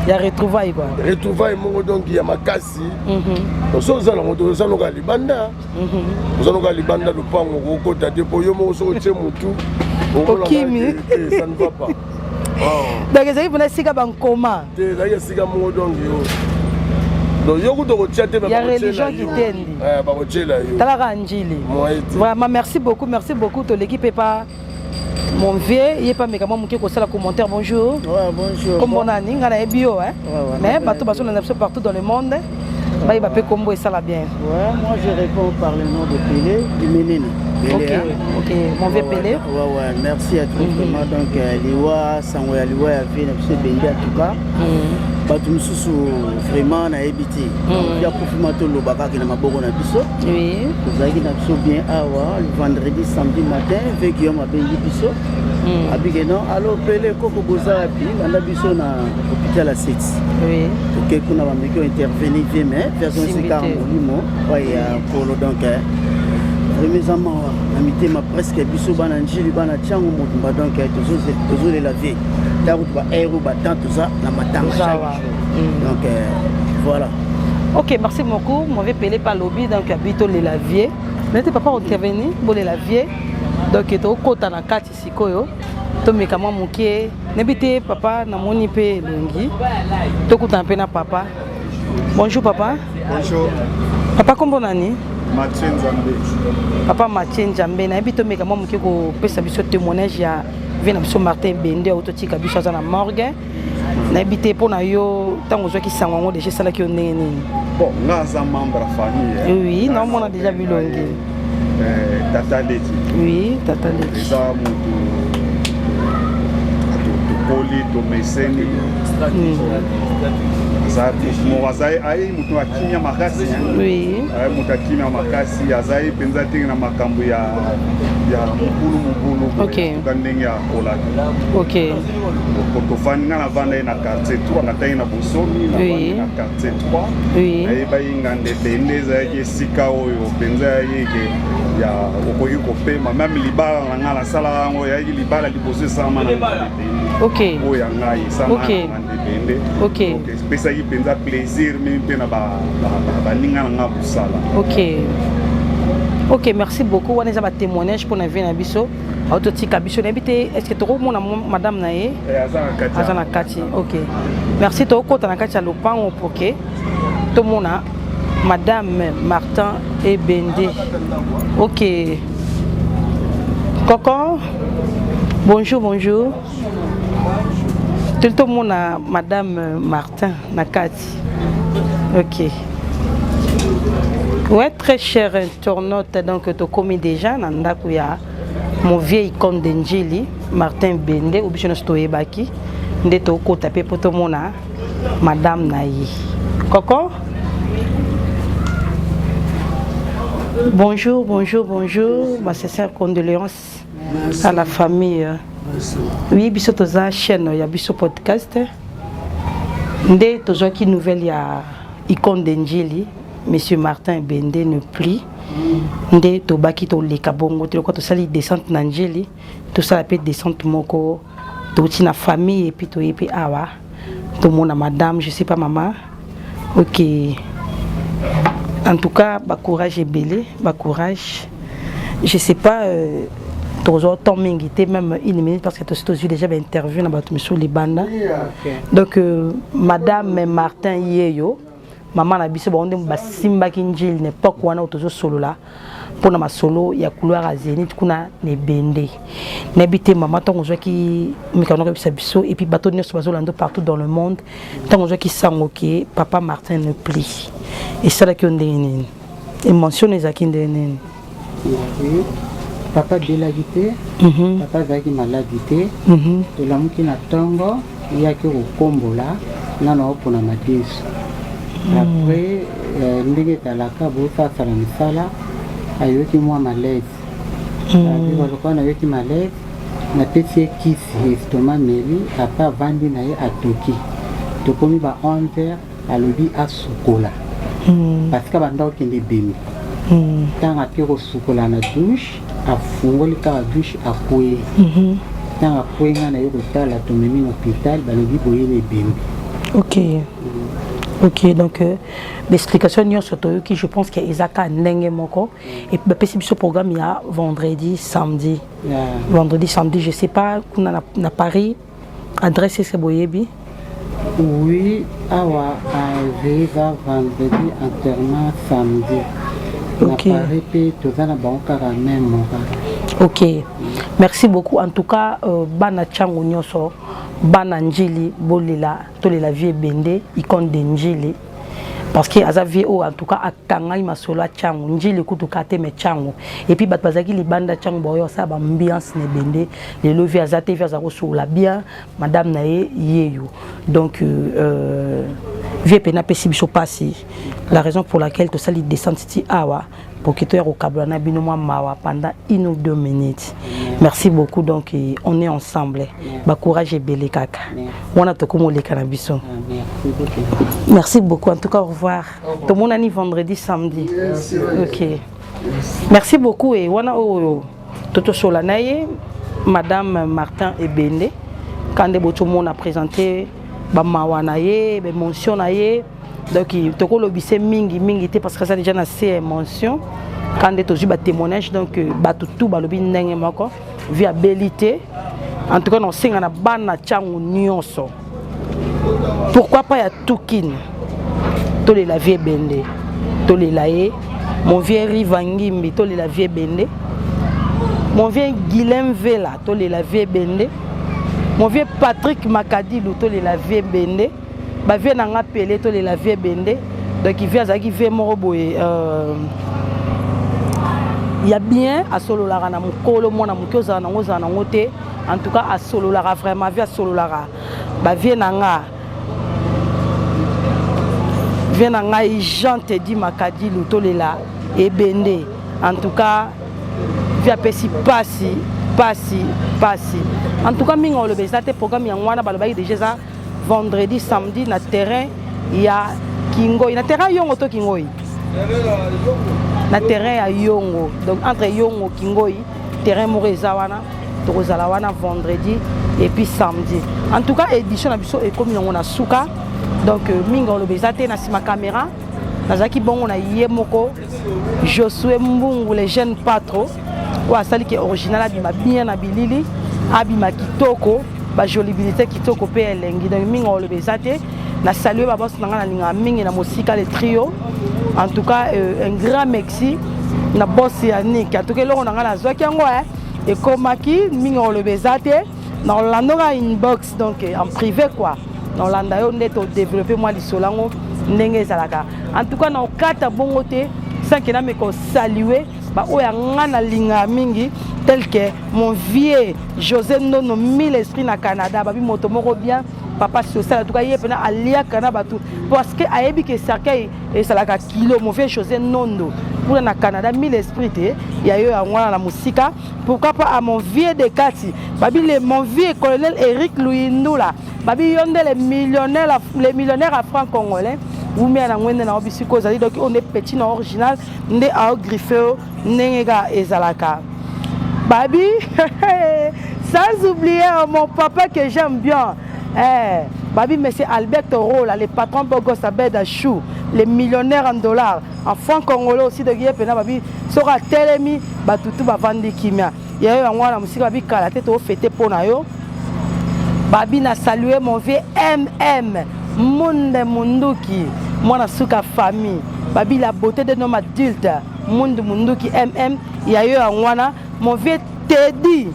ya retrouvaille quoi retrouvaille moko donc ya makasi mhm. soki oza nango te oza noka libanda mhm. oza noka libanda lopango okokota te mpo yo moko soki otie motu okimi ça ne va pas oh. donc ezalaki mpona esika bankoma te ezalaki esika moko donc yo donc yo kutu okotia te ya religion kitendi eh, bakotiela yo talaka njili vraiment merci beaucoup merci beaucoup toleki mpe pa mon vieux ye pa meka mwa moke kosala commentaire bonjour ouais, bonjour kombo nani ngai nayebi yo hein ouais, ouais, mais bato bazolanda biso partout dans le monde bayeba mpe kombo esala bien ouais, moi je réponds par le nom de Pelé du Menene Pelé, ok, hein. ok mon vieux ouais, Pelé ouais, ouais, merci à toi mm -hmm. vraiment donc euh, liwa sango ya liwa ya vie na biso ebendi en tout cas mm -hmm. bato mosusu vraiment nayebi te mm. ya kufi ma toloba kaka na maboko na biso tozalaki na biso bien awa vendredi samedi matin ve guillaume abengi biso mm. abike non alo pele koko boza wapi landa biso na hôpital ya seti toke kuna bameki ointervenir vie mais version sika molimo oyo ya nkolo donc eh, vraiment eza mawa na mitema presque biso bana njili bana tiango mobimba donc eh, tozolela vie ntango kutu ba heure oyo batemp toza na matanga chaque jour mm. donc euh, voilà Ok, merci beaucoup. Mauvais Pelé par lobby, donc habito les lavier. Mais t'es papa intervenu, bon les lavier. Donc to kota na kati sikoyo. To meka mwa mokie. Nebi te papa na moni pe elongi. To kuta pe na papa. Bonjour papa. Bonjour. Papa kombo nani? Mathieu Nzambe. Papa Mathieu Nzambe, nayebi to meka mwa mokie kopesa biso témoignage ya vie na biso Martin Bende autotika biso aza na morgue. Nayebi te mpo na yo ntango ozwaki sango yango deja esalaki yo ndenge nini? Bon, nga aza membre ya famille. Eh. Oui, naomona deja bilongi. Eh, tata Leki. Oui, tata Leki. Eza moto tokola Tokoli, tomeseni. Aza aye moto ya kimia makasi. Aye moto ya kimia makasi, azali mpenza te na makambo ya ya mobulu mobulu. Tuka ndenge akolaki. Tofandi nga navanda ye na quartier 3, natangi na Bosomi, navandi na quartier 3. Nayebaki Nganda Ebende ezalaki esika oyo mpenza yeke ya okoki kopema. Meme libala na ngai nasalaka yango, eyaki libala liboso esalama na Nganda Ebende. Oyo ya ngai esalama na Nganda Ebende. Donc epesaki mpenza plaisir mingi mpe na baninga na ngai mosala. Ok, merci beaucoup. Wana eza batémoignage mpona vie na biso autotika biso. Nayebi te, est ce que tokomona madame na ye? Aza na kati. Ok, merci. Tokokota na kati ya lopango pour que tomona madame Martin Ebende. Ok, Coco, bonjour. Bonjour. Toli tomona madame Martin na kati. Ok. Ouais, très cher internaute, donc tokomi déjà na ndako ya mon vieil icône de Njili, Martin Bende, oyo biso nyonso toyebaki, nde tokota mpe mpo tomona madame na ye. Coco, bonjour, bonjour, bonjour, ma sincère condoléance à la famille. Oui, biso toza chaîne ya biso podcast, nde tozwaki nouvelle ya icône de Njili, monsieur Martin Bende ne plie, nde tobaki toleka bongo te lokola tosali descente na Njili, tosala mpe descente moko, touti na famille et puis toye mpe awa tomona madame, je sais pas mama. Ok, en tout cas bacourage ebele, bacourage. Je sais pas, tozwa temps mingi te, même une minute, parce que tosi tozwi déjà bainterview na bato misusu libanda. Donc madame Martin yeyo, mama na biso, bango nde basimbaki Njili na époque wana oyo tozosolola mpona masolo ya couloir ya Zénith kuna na Ebende. Nayebi te mama, ntango ozwaki mikano koyebisa biso et puis bato nyonso bazolanda partout dans le monde, ntango ozwaki sango ke papa Martin ne plie, esalaki yo ndenge nini? Émotion ezalaki ndenge nini? Oui. Papa abelaki te, papa azalaki maladi te. Tolamuki na ntongo, eyaki kokombola nga na opona madesu. Après, ndenge ezalaka, bosasala misala, ayoki mwa malaise. Lokola nayoki malaise, napesi ye kisi estomac, meli. Après avandi na ye, atoki. Tokomi ba 11 heures, alobi asukola parce que banda okende ebemi. Ntango ake kosukola na douche, afungoli kaka douche, akwei. Ntango akwei, ngai naye kotala, tomemi na hôpital, balobi boyeli ebembi. Ok, donc l'explication nyonso toyoki, je pense que eza kaka ndenge moko. Et puis bapesi biso programme ya vendredi, samedi. Vendredi, samedi, je sais pas kuna na Paris, adresse ese boyebi? Oui, awa veillée eza vendredi, enterrement samedi. Na Paris mpe toza na bango kaka même moral. Ok, merci beaucoup. En tout cas, bana Tshangu nyonso, bana Njili, bolela, tolela vieux Ebende, icône de Njili, parce que aza vieux oyo en tout cas akangai masolo ya Tshangu, Njili kutu ka te, mais Tshangu. Et puis bato bazalaki libanda Tshangu baoyo asala baambiance na Ebende. Lelo vieux aza te, vieux aza kosolola bien, madame na ye yeyo. Donc vieux mpe napesi biso mpasi, la raison pour laquelle tosali descente ti awa pour que toya kokabola na bino mwa mawa pendant 1 ou 2 minutes. Merci beaucoup. Donc on est ensemble, bacourage ebele kaka wana tokomoleka na biso. Merci beaucoup en tout cas, au revoir, tomonani vendredi, samedi. Ok, merci beaucoup. E wana oyo totosola na ye madame Martin Ebende, kande botomona présente bamawa na ye, baémotion na ye. Donc tokolobise mingi mingi te parce que aza déjà na se émotion. Quand tozwi batémoignage, donc bato tu balobi ndenge moko, vieux abeli te. En tout cas naosenga na bana Tshangu nyonso, pourquoi pas ya tukine, tolela vieux Bende, tolela ye. Mon vieux Riva Ngimbi, tolela vieux Bende. Mon vieux Guilhem Vela, tolela vieux Bende. Mon vieux Patrick Makadilu, tolela vieux Bende. Bavieux na nga pele, tolela vieux Bende. Donc vieux azalaki vieux moko boye, ya bien, asololaka na mokolo, mwana moke ozala nango, ozala nango te. En tout cas asololaka vraiment, vie asololaka ba vie na nga, vie na ngai Jean Teddy Makadilu, tolela ebende. En tout cas vie apesi pasi pasi pasi. En tout cas mingi oloba eza te, programme yango wana balobaki déjà eza vendredi, samedi na terrain ya Kingoi, na terrain Yongo to Kingoi, na terrain ya Yongo, donc entre Yongo Kingoi, terrain moko eza wana, tokozala wana vendredi et puis samedi. En tout cas édition na biso ekomi yango na suka, donc mingi oloba eza te. Na nsima caméra nazalaki bongo na ye moko Josué Mbungu, le jeune patro oyo asali ke original abima bien na bilili, abima kitoko, bajolibilité kitoko mpe elengi. Donc mingi oloba eza te. Na salue babosi na ngai nalingaka mingi na mosika, le trio. En tout cas un grand merci na boss Yannick. En tout cas eloko na ngai nazwaki yango ekomaki. Mingi oloba eza te, na olanda nga inbox, donc en privé quoi, na olanda yo nde todéveloppe mwa lisolo yango ndenge ezalaka. En tout cas na okata bongo te sans ke nameka osalue baoyo ya nga nalingaka mingi, tel que mon vieux José Ndono, mille esprit na Canada, babi moto moko bien, papa social. En tout cas ye mpena aliaka na bato parce que ayebi ke cercueil ezalaka kilo. Mon vieux José Nondo kuna na Canada, mille esprit te ya yo yango wana na mosika. Pourquoi pas à mon vieux de kati, babi le mon vieux colonel Eric Luyindula, babi yo nde le millionnaire, le millionnaire à franc congolais, wumia na ngwende na yo bisika ozali. Donc oyo nde petit na original nde aogriffe yo ndenge kaka ezalaka, babi. Sans oublier mon papa que j'aime bien, eh, babi monsieur Albert Rola, le patron bogos Abed Achou, le millionnaire en dollars, en franc congolais aussi. Donc ye mpena babi soki atelemi, batutu bavandi kimia ya yo yango wana mosika, babi kala te tofete mpo na yo. Babi na salue mon vieux mm Munde Munduki, mwana suka famille, babi la beauté d'un homme adulte, Mundu Munduki mm ya yo yango wana. Mon vieux Teddy,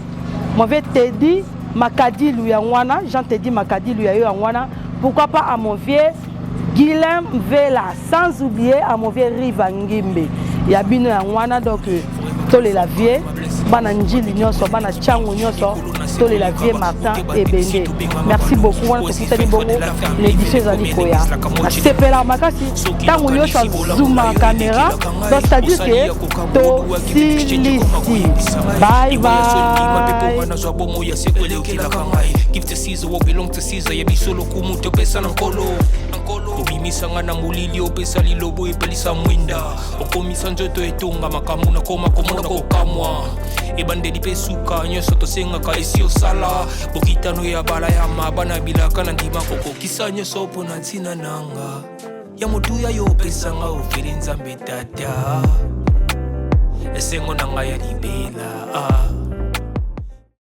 mon vieux Teddy Makadilu yango wana, Jean Teddy Makadilu ya yo yango wana. Pourquoi pas à mon vieux Guilain Vela, sans oublier à mon vieux Riva Ngimbe, ya bino yango wana. Donc tolela vieux, bana Njili nyonso, bana Tshangu nyonso, tolela vieux Martin Ebende. Merci beaucoup. Wana tokutani bongo na édition ezali koya. Nasepelaka makasi ntango nyonso azuma caméra, donc c'est à dire que tosilisi. Bye bye. Nazwa bomo ya seko elekelaka ngai. Give to Caesar what belong to Caesar. Ya biso lokumu topesa na Nkolo. Obimisanga na molili, opesa lilobo, epelisa mwinda, okomisa nzoto etonga makambo nakoma komona kokamwa. Ebandeli mpe suka nyonso tosengaka esi osala bokitano ya bala ya mabana bilaka na ndima kokokisa nyonso mpo na ntina nanga ya motuya yo opesanga ofeli. Nzambe Tata, esengo na ngai ya libela, ah.